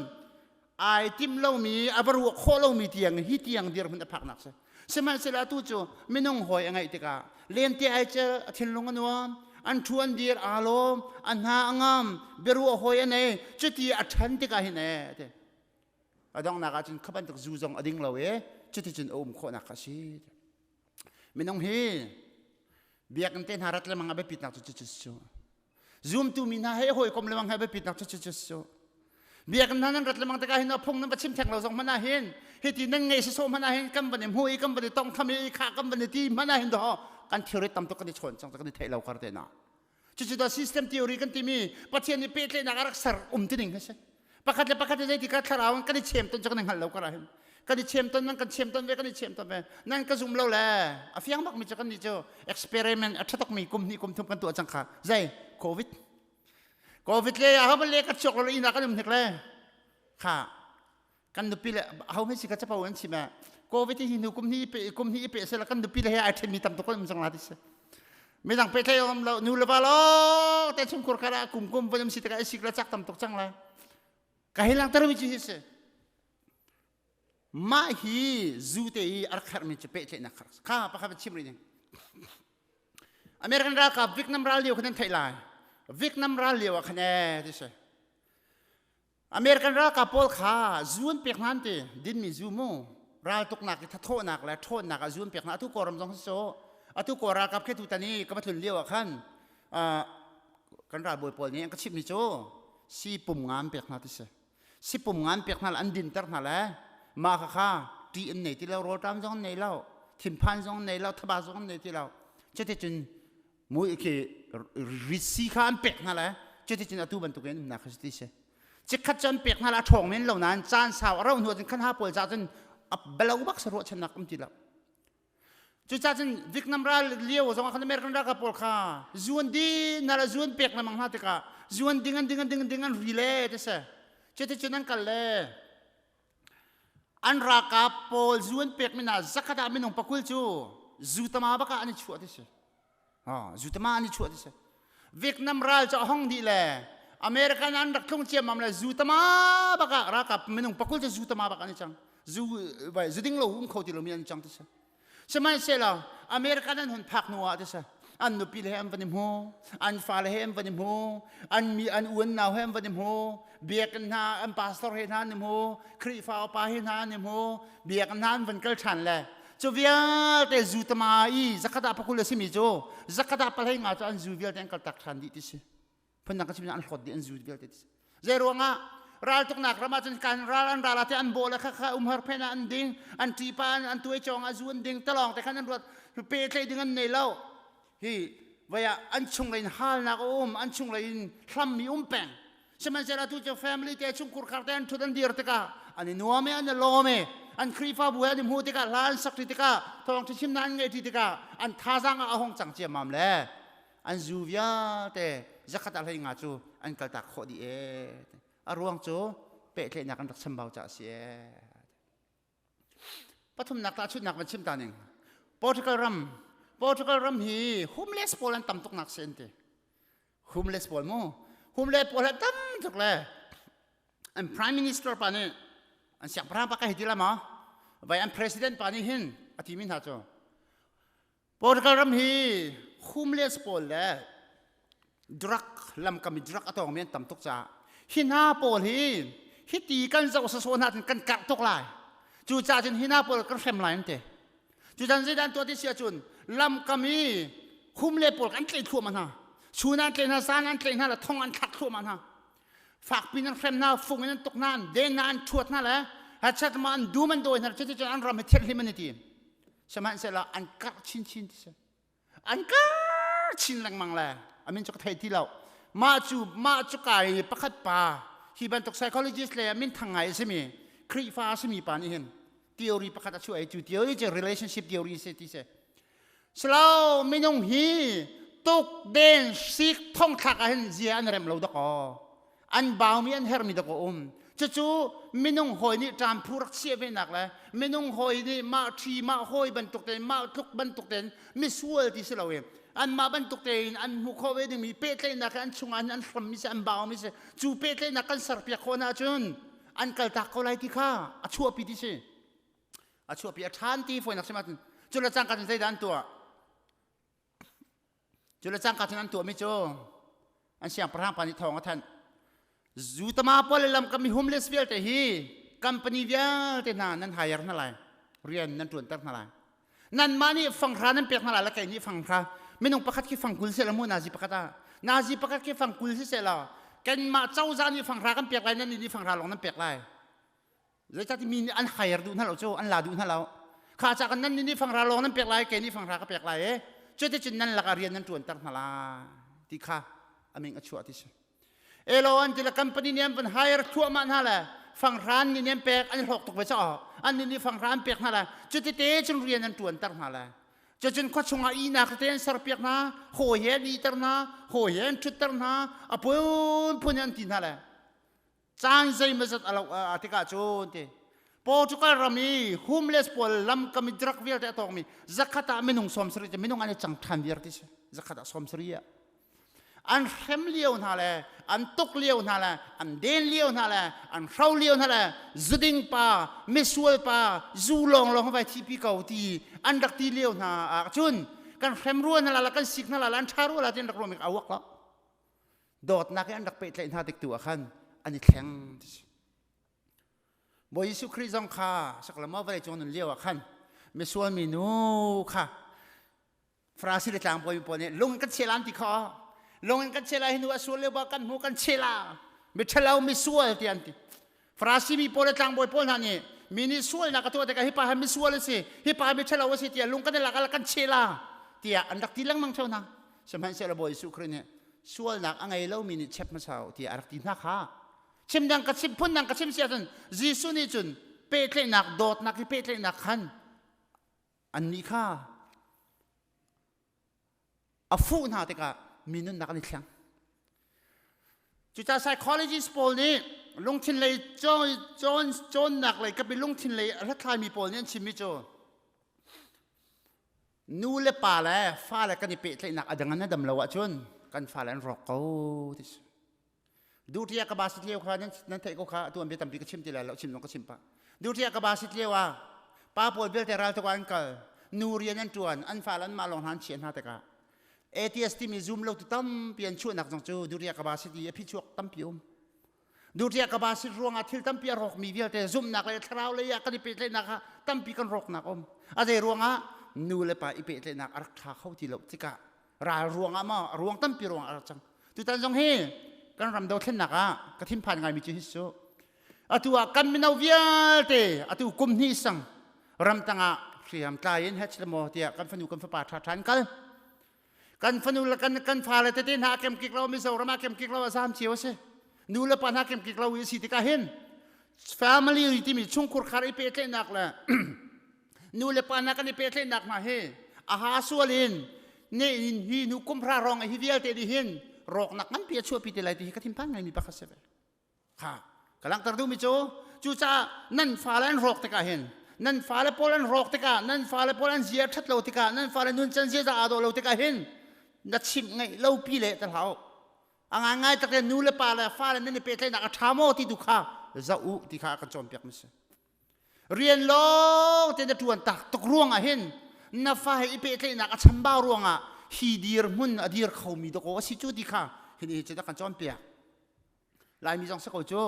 ai tim lomi a va ruah khawh lomi tiang hi tiang dirhmun a phaknak si sihmanhsehlaw atu cu minung hawi a ngeih tikah lente ai cel a thinlung a nuam an thu an dir aa lawm a hna a ngam biaruah hawi a nei cuti a ṭhan tikah hin ee ti a donghnak ah cun kha bantuk zu zong a ding lo e cuticun a um khawhnak kha a si minung hi biakinn te hna rat lengmang a biapitnak cu cu cu Zumtu mi hna he hawikom lengmang he biapitnak cu cu cu biakinn hna nan rat lengmang tikah hin a phung nan va chim theng lo zong hmanh ah hin hiti nan ngei sawsawh hmanh ah hin kan van i hmu i kan van i tongtham i kha kan van i ti hmanh ah hin daw kan thilri tam tuk kan i chawn cang kan i theih lo kar te na cucu da system theory kan timi Pathian nih pehtlaihnak a rak ser um ti ning hi si pakhat le pakhat zei tikah thlarau in kan i chem ton cu kan i hngal lo kar ah hin kan i chem ton nan kan chem ton ve kan i chem ton ve nan ka zum lo le a fiang bak mi cu kan nih cu experiment a thatok mi kum hnih kum thum kan tuah cang kha zei covid covid le a ho le ka chuak lo ina kan um hnik le kha kan nupi le ho hme si ka chapo an chim covid hi nu kum hnih pe kum hnih pe se la kan nupi le he ai then mi tam tuk kan um cang la ti se. Midang pehtlaih awk um lo, nu le va lawng te chungkhur kha ah kum kum van um si tikah i sik le cak tam tuk cang lai. Ka hei langhter mi cu hi si. Mah hi zu te i a rak herhmi cu pehtlaihnak kha kha pakhat va chim rih ning. American ralkap Vietnam ral lio khan nan theih lai. Vietnam ral lio ah khan ee ti si. American ralkap pawl kha zu an pek hna an ti. Dinmi zu mu. Raltuknak i thathawhnak le ṭhawnnak ah zu an pek hna. Atu Kawlram zong si cu. Atu Kawl ralkap khi tutan i ka va tlun lio ah khan kan ralbawi pawl nih an ka chimhmi cu si pum nga an pek hna ti si. Si pum nga an pek hna le an dinter hna le mah kha kha ṭih an nei ti lo, rawlṭam zong an nei lo, thinphan zong an nei lo, thaba zong an nei ti lo. Cuticun mui khi ritsi kha an pek hna le cuticun atu bantuk in umnak kha si ti si. Chikkhat cu an pek hna le a ṭhawng men lo nain caan sau a rauh hnu ahcun khan ha pawl ca cun a balo bak sa ruahchannak um ti lo. Cucaah cun Vietnam ral lio zong ah khan American ralkap pawl kha zuan din hna le zuan pek lengmang hna tikah zuan ding an ding an ding an ding an ri le ti si. Cuticun an kal le an ralkap pawl zu an pekmi hna zakhat ah minung pakul cu zu tama bak ah an i chuah ti si. Zu tama an i chuah ti si. Vietnam ral cu a hong dih le American an rak tlung ciammam le zu tama bak ah ralkap minung pakul cu zu tama bak an i cang. Zu vai zu ding lo um kho ti lomi an cang ti si. Sihmanhsehlaw American an hun phak hnu ah ti si an nupi le he an van i hmu, an fale he an van i hmu, an mi an u an nau he an van i hmu, biakinn hna an pastor he hna an i hmu, Khrihfa upa he hna an i hmu, biakinn hna an van kal ṭhan le cu vialte zu tama i zakhat ah pakul a simi cu zakhat ah pahlei nga cu an zu vialte an kaltak ṭhan dih ti si. Phundang ka chim an hlawt dih an zu vialte ti si. Zei ruangah raltuknak ram ahcun kan ral an ral ah te an bawh le kha kha umhar phen ah an ding an ṭipa an an tuai cawng ah zu an ding talawng te khan an ruat pehtlaih ding an nei lo hi vai ah an chunglei in halnak a um an chunglei in hlammi um peng sihmanhsehlaw tu cu family te chungkhur khar te an ṭhut an dir tikah an i nuam i an i lawm i an Khrihfabu he an i hmuh tikah hla an sak ṭi tikah thawngṭha chimnak an ngeih ṭi tikah an thazaang ah a hung cang ciammam le an zu vialte zakhat ah hlei nga cu an kaltak khawh dih ee a ruang cu pehtlaihnak an rak chambau caah a si ee pathumnak tahchunhnak van chim ta ning Portugal ram Portugal ram hi homeless pawl an tam tuk nak si an ti homeless pawl mu homeless pawl an tam tuk le an prime minister pa nih an siangpahrang pa ka hei ti la ma vai an president pa nih hin a ti mi hna cu Portugal ram hi homeless pawl le drug lamkam i drug a tawngmi an tam tuk caah hi hna pawl hi hiti kan zoh sawsawh hna cun kan karh tuk lai. Cucaah cun hi hna pawl kan hrem lai an ti. Cucan zeidah an tuah ti si ahcun lamkam i homeless pawl kan tlaih thluahmah hna. Chun an tlaih hna, zan an tlaih hna le thong an thlak thluahmah hna. Fakpi in an hrem hna, fung in an tuk hna, an den hna, an ṭhuat hna le hachat ma an dum an dawi hna. Cuticun an ram hi thianhlim an i tim. Sihmanhsehlaw an karh chinchin ti si. An karh chin lengmang le a min cu ka thei ti lo. Mah cu mah cu ka i pakhat pa hi bantuk psychologist le min thang ngai a simi Khrihfa a simi pa nih hin theory pakhat a chuah i cu theory cu relationship theory si ti si. Silo minung hi tuk den sik thongthlak ah hin zia an rem lo dakaw. An baumi an hermi dakaw um. Cucu minung hawi nih ṭamphu rak chiah venak le minung hawi nih mah ṭhi mah hawi bantuk tein mah tluk bantuk tein misual ti si lo i anmah bantuk tein an hmuh khawh ve dingmi pehtlaihnak hi an chungah hin an hrammi si an baumi si cu pehtlaihnak kan serpiak khawh hna ahcun an kaltak ko lai ti kha a chuahpi ti si a chuahpi a ṭhan ti fawinak sim ahcun cu le cangka cun zeidah an tuah Cu le cangka cun an tuahmi cu an siangpahrang pa nih thawng a thanh. Zutama pawl le lamkam mi homeless vialte hi company vialte hna nan hire hna lai. Rian nan ṭuanter hna lai. Nanmah nih fanghra nan pek hna lai le kei nih fanghra minung pakhat khi fangkul seh law mu nazi pakhat ah nazi pakhat khi fangkul si seh law kanmah cozah nih fanghra kan pek lai nan nih fanghra lawng nan pek lai. Zeicahtiah mi nih an hire duh hna lo cu an la duh hna lo. Kha ca kan nan nih fangra lawng nan pek lai, kei nih fangra ka pek lai e. Cuticun nan lakah rian nan ṭuanter hna lai ti kha a ming a chuah ti si. Elo an ti le company nih an van hire thluahmah hna le fanghra nih an pek an i hlawk tuk ve caah an nih fanghra an pek hna le cutite cun rian an ṭuanter hna le cucun khua chungah ihnak tete an serpiak hna hawi he an ihter hna hawi he an ṭhutter hna a phunphun an ti hna le caan zeimawzat a lo a tikah cun ti. Portugal ram i homeless pawl lamkam i drug vialte a tawngmi zakhat ah minung 70 cu minung an i cang ṭhan viar ti si. Zakhat ah 70 ah. An hrem lio hna le an tuk lio hna le an den lio hna le an hro lio hna le zuding pa misual pa zu lawnglawng vai thipi ko ti an rak ti lio hna ah cun kan hrem rua hna la kan sik hna la an ṭha rua la ti an rak ruah mi a uak lo. Dawtnak i an rak pehtlaih hna tik tu ah khan an i thleng ti si. Bawi Jesuh Khrih zong kha saklama vawlei cung nun lio ah khan misual mi nu kha Farasi le tlangbawi pawl nih lung in kan cheh lan ti kha lung in kan cheh lai hi nu a sual lio ba kan hmu kan cheh la miṭhalo misual ti an ti Farasi mi pawl le tlangbawi pawl hna nih mi nih sualnak a tuah tikah hi pa hi misual a si hi pa miṭhalo a si tiah lung kan i lak ah kan cheh la tiah an rak ti lengmang ṭheo hna sihmanhsehlaw Bawi Jesuh Khrih nih sualnak a ngei lomi nih chep hmasa u tiah a rak ti hna kha chim dang ka chim phun dang ka chim si ahcun Jesuh nih cun pehtlaihnak dawtnak hi pehtlaihnak khan annih kha a fuh hna tikah mi nunnak an i thleng. Cucaah psychologist pawl nih lungthin lei cawn cawnnak lei kapi lungthin lei a hlathlaimi pawl nih an chimmi cu nu le pa le fale kan i pehtlaihnak a dang an dam lo ahcun kan fale an rawk ko ti si. Duhṭi ah ka ba sit lio kha nan theih ko kha atu an bia tampi ka chim ti lai lo chim zong ka chim pah. Duhṭi ah ka ba sit lio ah pa pawl vialte ral tuk ah an kal nu rian an ṭuan an fale anmah lawng hna an chiah hna tikah atheist timi zum lo tu tampi an chuahnak zong cu duhṭi ah ka ba sit i a phichuak tampi um. Duhṭi ah ka ba sit ruangah thil tampi a rawkmi vialte zumhnak le thlarau lei ah kan i pehtlaihnak ah tampi kan rawknak um. A zei ruangah nu le pa i pehtlaihnak a rak ṭha kho ti lo tikah ral ruangah maw a ruang tampi ruangah a rak cang tutan zong hi kan ram dothlennak ah ka thinphan ngaimi cu hi cu atu ah kan mino vialte atu kum hnih sang ramtang ah hriam tlai in hech maw tiah kan fanu kan fapa ṭha ṭha kal kan fanu le kan kan fale tete hna kem kik lo Mizoram ah kem kik lo a zam cio a si nu le pa hna kem kik lo i si tikah hin family timi chungkhur khar i pehtlaihnak le nu le pa hna kan i pehtlaihnak hna hi a ha sual in ne in hi nu kumhra rong hi vialte nih hin rawknak nganpi a chuahpi te lai ti hi ka thinphan ngaimi pakhat si ve kha ka langhter duhmi cu cucaah nan fale an rawk tikah hin nan fale pawl an rawk tikah nan fale pawl an zia ṭhat lo tikah nan fale nuncan ziaza aa dawh lo tikah hin na chimh ngaih lo pi le ta hlah a ngaingai tak nu le pa le fale nan i pehtlaihnak a ṭha maw ti tu kha zoh u ti kha a kan cawnpiak mi si rian lawng te na ṭuan tak tuk ruangah hin na fa he i pehtlaihnak a chambau ruangah hi dirhmun a dir khomi dawkaw a si cu ti kha hi cu kan cawnpiak Laimi zong si ko cu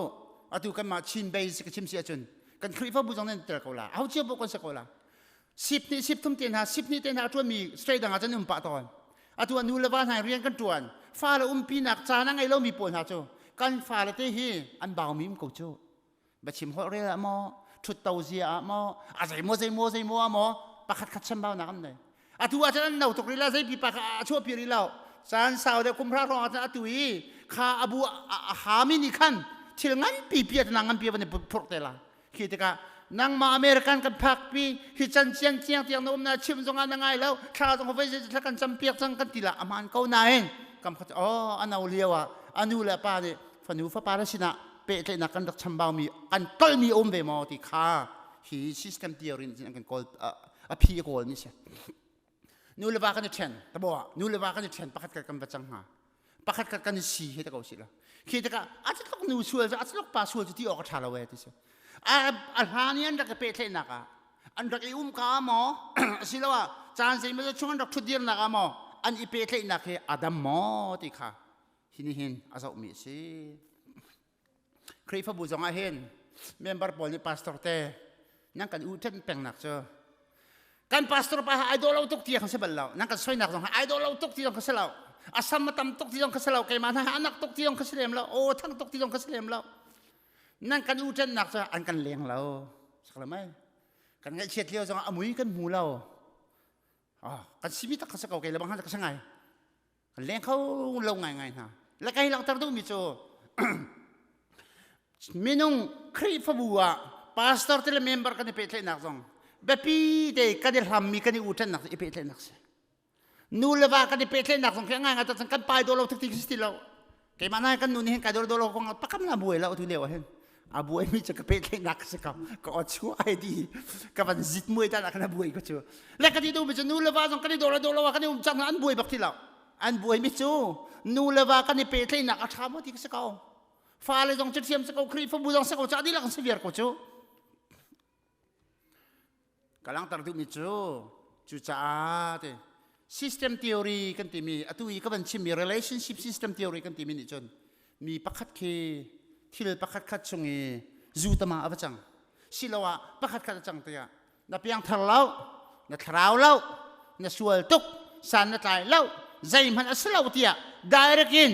atu kanmah Chin base ka chim si ahcun kan Khrihfabu zong nan tel ko la aho cio kan si ko la sip nih sip thum te hna sip nih te hna a ṭuanmi straight dang ah cun um pah tawn atu ah nu le va hna rian kan ṭuan fale umpinak caan a ngei lomi pawl hna cu kan fale te hi an baumi um ko cu biachim holh rel ah maw ṭhutto zia ah maw a zeimaw zeimaw zeimaw ah maw pakhat khat chambaunak an nei atu ah cun an no tuk rih la zei pipa kha a chuahpi rih lo caan sau deuh kum hra hrawng ah cun atu i kha abu a hami nih khan thil nganpi pi a nganpi van i phurh te la khi tikah nangmah American kan phakpi hi can ciang ciang tiang na um na chim zong ah na ngai lo thla zong voi thla kan cam piak cang kan ti la aman ko nain kam khat oh ano lio ah anu le pa nih fanu fapa le sinah pehtlaihnak kan rak chambaumi an tolmi um ve maw ti kha hi system theory in an kan kawl a phi a kawl mi si nu le va kan i ṭhen tabo ah nu le va kan i ṭhen pakhat khat kan va cang hnga pakhat khat kan i si he ta ko si la khi tikah a tluk nu sual cu a tluk pa sual cu ti awk a ṭha lo e ti si a a hlan i an rak i pehtlaihnak ah an rak i um ka maw asiloah caan zeimaw chung an rak ṭhutdirnak ah maw an i pehtlaihnak hi a dam maw ti kha hi nih hin a zohmi a si Khrihfabu zong ah hin member pawl nih pastor te nan kan u ṭhen pengnak cu kan pastor pa ai dawh lo tuk ti kan si bal lo nan kan soinak zong ai dawh lo tuk ti zong ka si lo a sam a tam tuk ti zong ka si lo keimah hna anak tuk ti zong ka si lem lo aw thang tuk ti zong ka si lem lo nan kan u ṭhennak cu an kan leng lo sakla mai kan ngaihchiat lio zong ah a mui kan hmu lo kan simi tak ka si ko kei le bang ka si ngai kan leng kho lo ngaingai hna le kai langhter duhmi cu minung Khrihfabu ah pastor te le member kan i pehtlaihnak zong biapi te kan i hlammi kan i uṭannak i pehtlaihnak si nu le va kan i pehtlaihnak zong khi ngai ngai tak kan pai do lo tik ti si lo keimah nai kan nu nih hin kai do lo kong pakam na buai lo tu lio ah hin. A buaimi cu ka pehtlaihnak ka si ko. Ka aw chuah ai di. Ka van zit muai ta kan a buai ko cu. Le ka ti duhmi cu nu le va zong kan i daw le daw lo ah kan i um cang an buai bak ti lo. An buaimi cu nu le va kan i pehtlaihnak a ṭha maw ti ka si ko. Fale zong cu thiam si ko, Khrihfabu zong si ko, ca dihlak an si viar ko cu. Ka langhter duhmi cu cucaah te system theory kan timi atu i ka van chimmi relationship system theory kan timi nih cun mi pakhat khi thil pakhat khat chung i zu tama a va cang siloah pakhat khat a cang tiah na piangthar lo na thlarau lo na sual tuk san na tlai lo zeihmanh a si lo tiah direct in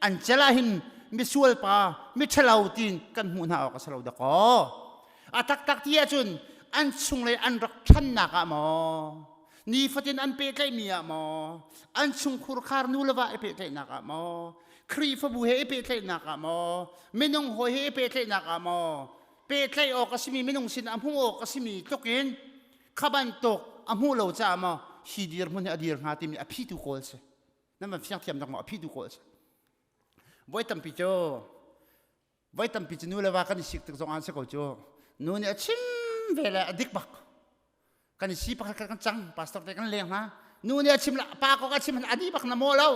an cel ah hin misual pa miṭhalo tiin kan hmuh hna awk a si lo dakaw. A taktak ti ahcun an chunglei an rak ṭhannak ah maw, nifatin an pehtlaihmi ah maw, an chungkhur khar nu le va i pehtlaihnak ah maw, Khrihfabu he i pehtlaihnak ah maw, minung hawi he i pehtlaihnak ah maw, pehtlaih awk a simi minung sin a hmuh awk a simi tluk in kha bantuk a hmuh lo caah maw hi dirhmun hi a dir hnga timi a phitu kawl si. Nan van fiang thiam dok maw a phitu kawl si. Voi tampi cu voi tampi cu nu le va kan i sik tik zong ah si ko cu nu nih a chim ve le a dik bak kan i si pakhat kan cang pastor te kan leng hna nu nih a chim la pa ko ka chim a di bak na maw lo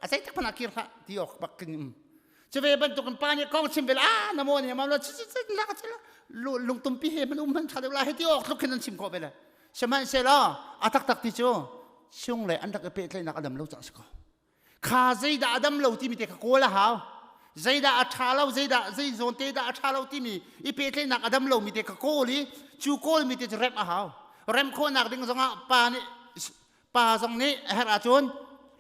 a zei tak hmanh ah kir hlah ti awk bak kin um cu ve bantuk in pa nih kong chim ve la ah na maw nih ma lo chi chi chi la chi la lungtumpi he man um man tha deuh la he ti awk tluk khin an chim khawh ve le sihmanhsehlaw a taktak ti cu chung le an rak i pehtlaihnak a dam lo cang si ko Kha zeidah a dam lo timi te kha kawl a hau. Zeidah a ṭha lo, zeidah zei zawn te dah a ṭha lo timi i pehtlaihnak a dam lomi te kha kawl i cu kawlmi te cu remh a hau. Remh khawhnak ding zongah pa nih pa zong nih a herh ahcun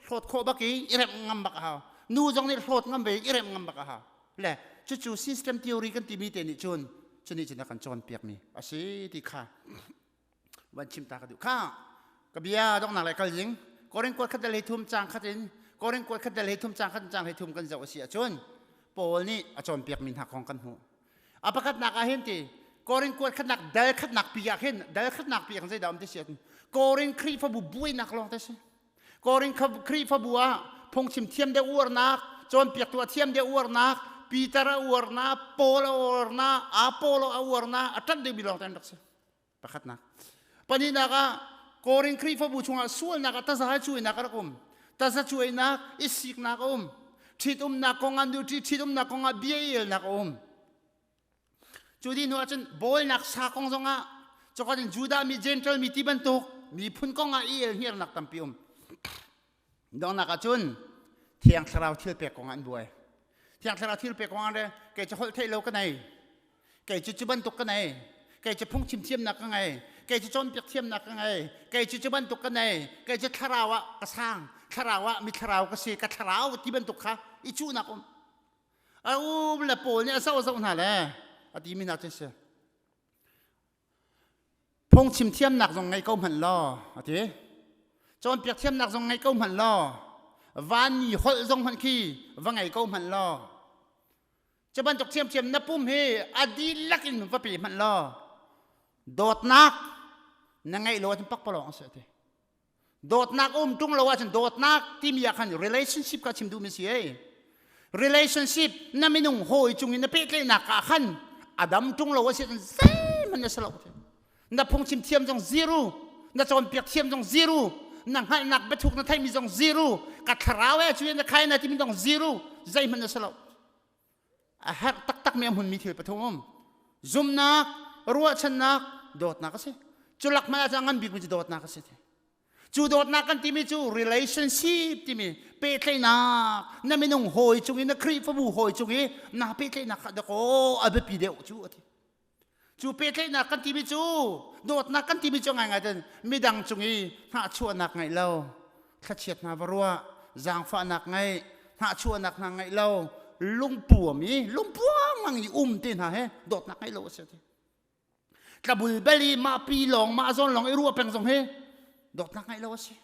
hlawt khawh bak i i remh ngam bak a hau. Nu zong nih hlawt ngam ve i remh ngam bak a hau. Le cucu system theory kan timi te nih cun cu nih cun a kan cawnpiakmi a si ti kha van chim ta ka duh kha ka bia donghnak le kal ding Korin kuat khat dal thum cang khat in Korin kuat khat dal thum cang khat cang thum kan zoh a si ahcun Paul nih a cawnpiak mi hna kong kan hmuh a pakhatnak ah hin ti Korin kuat khatnak dal khatnak pi ah khin dal khatnak pi ah khin zeidah um ti si ahcun Korin Khrihfabu buainak lawng te si Korin Khrihfabu ah phungchim thiam deuh uarnak cawnpiaktu a thiam deuh uarnak Peter a uarnak Paul a uarnak Apollo a uarnak a ṭanh deuhmi lawng te an rak si Pakhatnak. Pahnihnak ah Korin Khrihfabu chungah sualnak ah taza cuainak a rak um. Taza cuainak, i siknak a um. Ṭhitumnak kong ah nu ṭhitumnak kong ah bia i elnak a um. Cu dih hnu ahcun bawlnak sa kong zongah cokhat in Judah mi Gentile mi ti bantuk miphun kong ah i el hniarnak tampi um. Donghnak ahcun Thiang Thlarau thil pek kong ah an buai. Thiang Thlarau thil pek kong ah le kei cu holh theih lo ka nei. Kei cu cu bantuk ka nei. Kei cu phungchim thiamnak ka ngei. Kei cu cawnpiak thiamnak ka ngei. Kei cu cu bantuk ka nei. Kei cu thlarau ah ka sang. Thlarau ah mi thlarau ka si. Ka thlarau ti bantuk kha i cuhnak um. A um le Paul nih a zoh zoh hna le a timi hna cu si. Phungchim thiamnak zong ngei ko hmanh law, a ti. Cawnpiak thiamnak zong ngei ko hmanh law, vanmi holh zong hmanh khi va ngei ko hmanh law, cu bantuk thiamthiam na pum hi a dihlak in va pe hmanh law, dawtnak na ngeih lo ahcun pakpalawng a si, a ti. Dawtnak a um ṭung lo ahcun dawtnak timi ah khan relationship kha chim duhmi si ei. Relationship na minung hawi cung in na pehtlaihnak ah khan a dam ṭung lo a si ahcun zeihmanh na si lo. Na phungchim thiam zong zero, na cawnpiak thiam zong zero, na hngalhnak biathuk na theihmi zong zero, ka thlarau e cu na khai na timi zong zero, zeihmanh na si lo. A herh taktakmi a hmunmi thil pathum um. Zumnak, ruahchannak, dawtnak a si. Cu lak hmanh ah cun a ngan bikmi cu dawtnak a si. Cu dawtnak kan timi cu relationship timi pehtlaihnak na minung hawi cung i na Khrihfabu hawi cung i naa pehtlaihnak kha dakaw a biapi deuh cu a ti. Cu pehtlaihnak kan timi cu dawtnak kan timi cu ngaingai ten midang cung i hnahchuahnak ngeih lo, thlachiat hna va ruah, zaangfahnak ngeih, hnahchuahnak hna ngeih lo, lungpuam i lungpuam ngang i um te hna he dawtnak ngeih lo a si ti. Tlabul bel i mah pi lawng mah zawn lawng i ruah peng zong hi dawtnak ngeih lo a si.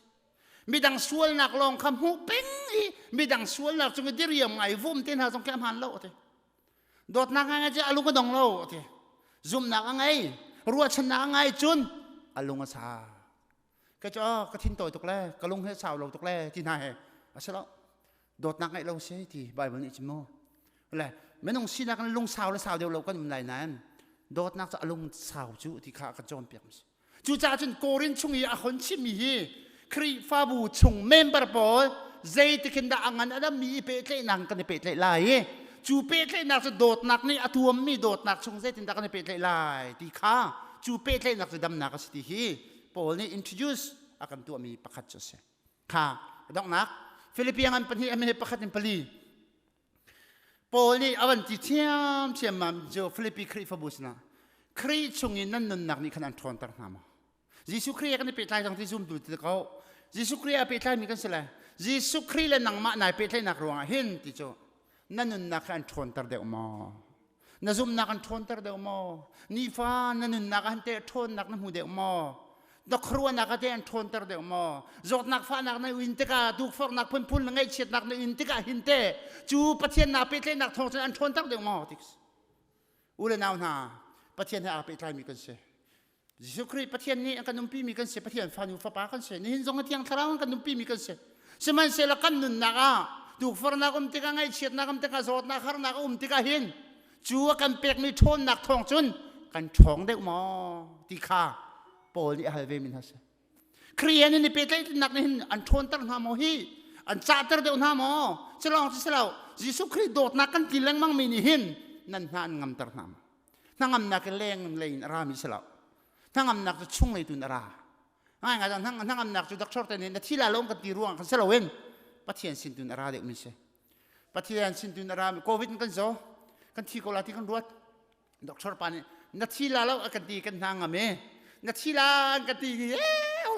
Midang sualnak lawng kha hmuh peng i midang sualnak cung i diriam ngai vum te hna zong khi a hmaan lo a ti. Dawtnak ngai cu a lung a dong lo a ti. Zumhnak a ngei, ruahchannak a ngei cun a lung a sau. Ka cu ka thin tawi tuk le ka lung he sau lo tuk le ti hna he a si lo. Dawtnak ngeih lo si ti Bible nih chim mu. Le minung sinak in lungsau le sau deuh lo kan um lai nain dawtnak cu a lungsau cu ti kha kan cawnpiak mi si. Cucaah cun Korin chung i a hon chimmi hi Khrihfabu chung member pawl zeitikin dah a ngan a dammi i pehtlaihnak kan i pehtlaih lai i cu pehtlaihnak cu dawtnak nih a tuammi dawtnak chung zeitindah kan i pehtlaih lai ti kha cu pehtlaihnak cu damnak a si ti hi Paul nih introduce a kan tuahmi pakhat cu a si. Kha donghnak Philippian ngan pahnih a pakhat in pali Paul nih a van ti ṭhiamṭhiam ma cu Filipi Khrihfabu sinah Khrih chung i nan nunnak nih khan an ṭhawnter hna maw? Jesuh Khrih kan i pehtlai cang ti zumtu ti ko. Jesuh Khrih a pehtlaimi kan si lai. Jesuh Khrih le nangmah nai pehtlaihnak ruangah hin ti cu na nunnak kha an ṭhawnter deuh maw? Na zumhnak an ṭhawnter deuh maw? Nifa na nunnak ah hin teh ṭhawnnak na hmu deuh maw? Na khuaruahnak ah teh an ṭhawnter deuh maw? Zawtnak fahnak na in tikah tukforhnak phunphun na ngaihchiatnak na in tikah hin teh cu Pathian naa pehtlaihnak thawng cun an ṭhawnter deuh maw? Ti u le nau hna, Pathian he aa pehtlaimi kan si. Jesuh Khrih Pathian nih a kan umpimi kan si, Pathian fanu fapa kan si. Nihin zong a Thiang Thlarau an kan umpimi kan si. Sihmanhsehlaw kan nunnak ah tukforhnak um tikah, ngaihchiatnak um tikah, zawtnak harnak a um tikah hin cu a kan pekmi ṭhawnnak thawng cun kan ṭhawng deuh maw ti kha Paul nih a hal ve mi hna si. Khrih he nan i pehtlaihnak nih hin an ṭhawnter hna maw hi? An cahter deuh hna maw? Culawng cu si lo, Jesuh Khrih dawtnak kan ti lengmang mi nih hin nan hna an ngamter hna maw? Hnangamnak in leng lei in a rami si lo. Hnangamnak cu chung lei tu in a ra. Ngai ngai hnangamnak cu doctor te nih na thi la lo kan ti ruang kan si loin Pathian sin tu in a ra deuh mi si. Pathian sin tu in a ra mi COVID in kan zaw kan thi ko la ti kan ruat. Doctor pa nih na thi la lo a kan ti kan hna ngam e. Na thi la an kan ti e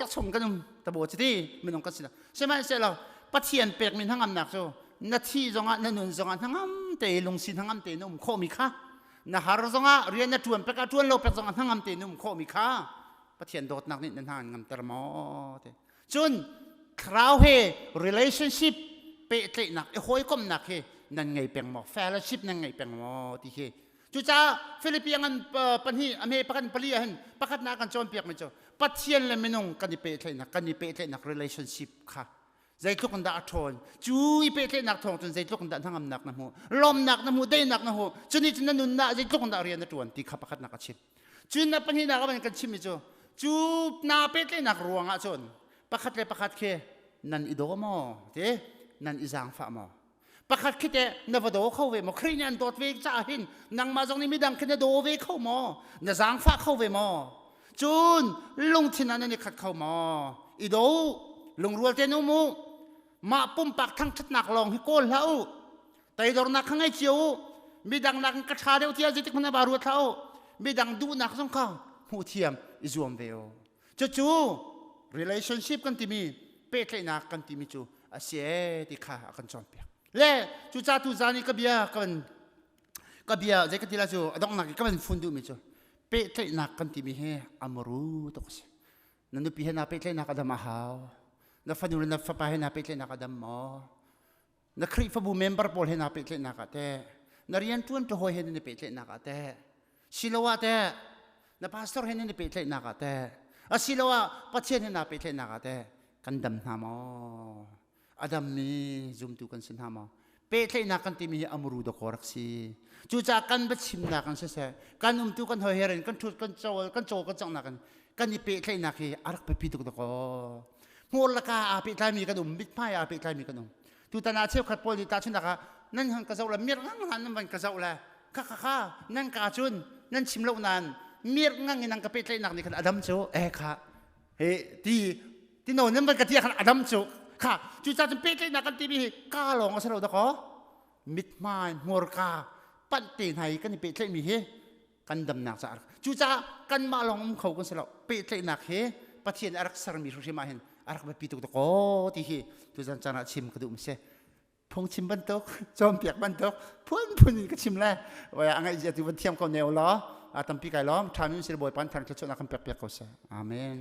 lak chung kan um tabo chiti minung kan si la. Sihmanhsehlaw Pathian pekmi hnangamnak cu na thi zongah na nun zongah hnangam te lungsi hnangam te na um khawhmi kha na har zongah rian na ṭuan pek ah ṭuan lo pek zongah hnangam te na um khawhmi kha Pathian dawtnak nih na hna an ngamter maw te cun thlarau he relationship pehtlaihnak i hawikomhnak hi nan ngei peng maw fellowship nan ngei peng maw ti hi cucaah Philippi ngan pahnih a hme pakhat pali ah hin pakhatnak kan cawnpiakmi cu Pathian le minung kan i pehtlaihnak kan i pehtlaihnak relationship kha zeitluk in dah a ṭhawn cu i pehtlaihnak thawng cun zeitluk in dah hnangamnak na hmuh lawmnak na hmuh daihnak na hmuh cunih cun na nunnak zeitluk in dah rian na ṭuan ti kha pakhatnak a chim cun na pahnihnak a van kan chimmi cu cu naa pehtlaihnak ruangah cun pakhat le pakhat khi nan i daw maw ti nan i zaangfah maw pakhat khi teh na va daw kho ve maw Khrih nih an dawt ve caah hin nangmah zong nih midang khi na daw ve kho maw na zaangfah kho ve maw cun lungthin ah nan i khat kho maw i do lungrual te um u mah pumpak thangṭhatnak lawng hi kawl hlah u toidornak kha ngei cio u midang nakin ka ṭha deuh tiah zeitik hmanh ah ba ruat hlah u midang duhnak zong kha hmuh thiam i zuam ve u cucu relationship kan timi pehtlaihnak kan timi cu a si ee ti kha a kan cawnpiak le cucaah tu zan i ka bia ka van ka bia zei ka ti la cu a donghnak i ka van fun duhmi cu pehtlaihnak kan timi hi a muru tuk a si na nupi he naa pehtlaihnak a dam a hau na fanu le na fapa he naa pehtlaihnak a dam maw na Khrihfabu member pawl he naa pehtlaihnak ah teh na rianṭuan ṭahawi he nan i pehtlaihnak ah teh siloah teh na pastor he nan i pehtlaihnak ah teh asiloah Pathian he naa pehtlaihnak ah teh kan dam hna maw a dammi zumtu kan si hna maw pehtlaihnak kan timi hi amuru dakaw rak si cucaah kan va chimnak in siseh kan umtu kan hoiher in kan ṭhut kan cawl kan caw kan canghnak in kan i pehtlaihnak hi a rak biapi tuk dakaw hmur laka aa pehtlaimi kan um mithmai aa pehtlaimi kan um tutan ah cheukhat pawl nih tahchunhnak ah nan han ka zoh la mirh ngang han nan van ka zoh la kha kha kha nan ka cun nan chim lo nain mirh ngang in nan ka pehtlaihnak nih khan adam cu eh kha he ti ti no nan van ka tia khan adam cu kha cucaah cun pehtlaihnak kan timi hi ka lawng a si lo dakaw mithmai hmurka panh te hna i kan i pehtlaihmi hi kan damnak caah cucaah kanmah lawng um kho kan si lo pehtlaihnak hi Pathian a rak sermi hrimhrim ah hin a rak biapi tuk dakaw ti hi tuzan caan ah chim ka duh mi si phungchim bantuk cawnpiak bantuk phunphun in ka chim le wai a ngaih zia tu van thiam ko ne law tampi kai lawm ṭha mi sil bawipa thang thluachuahnak kan pek piak ko seh amen.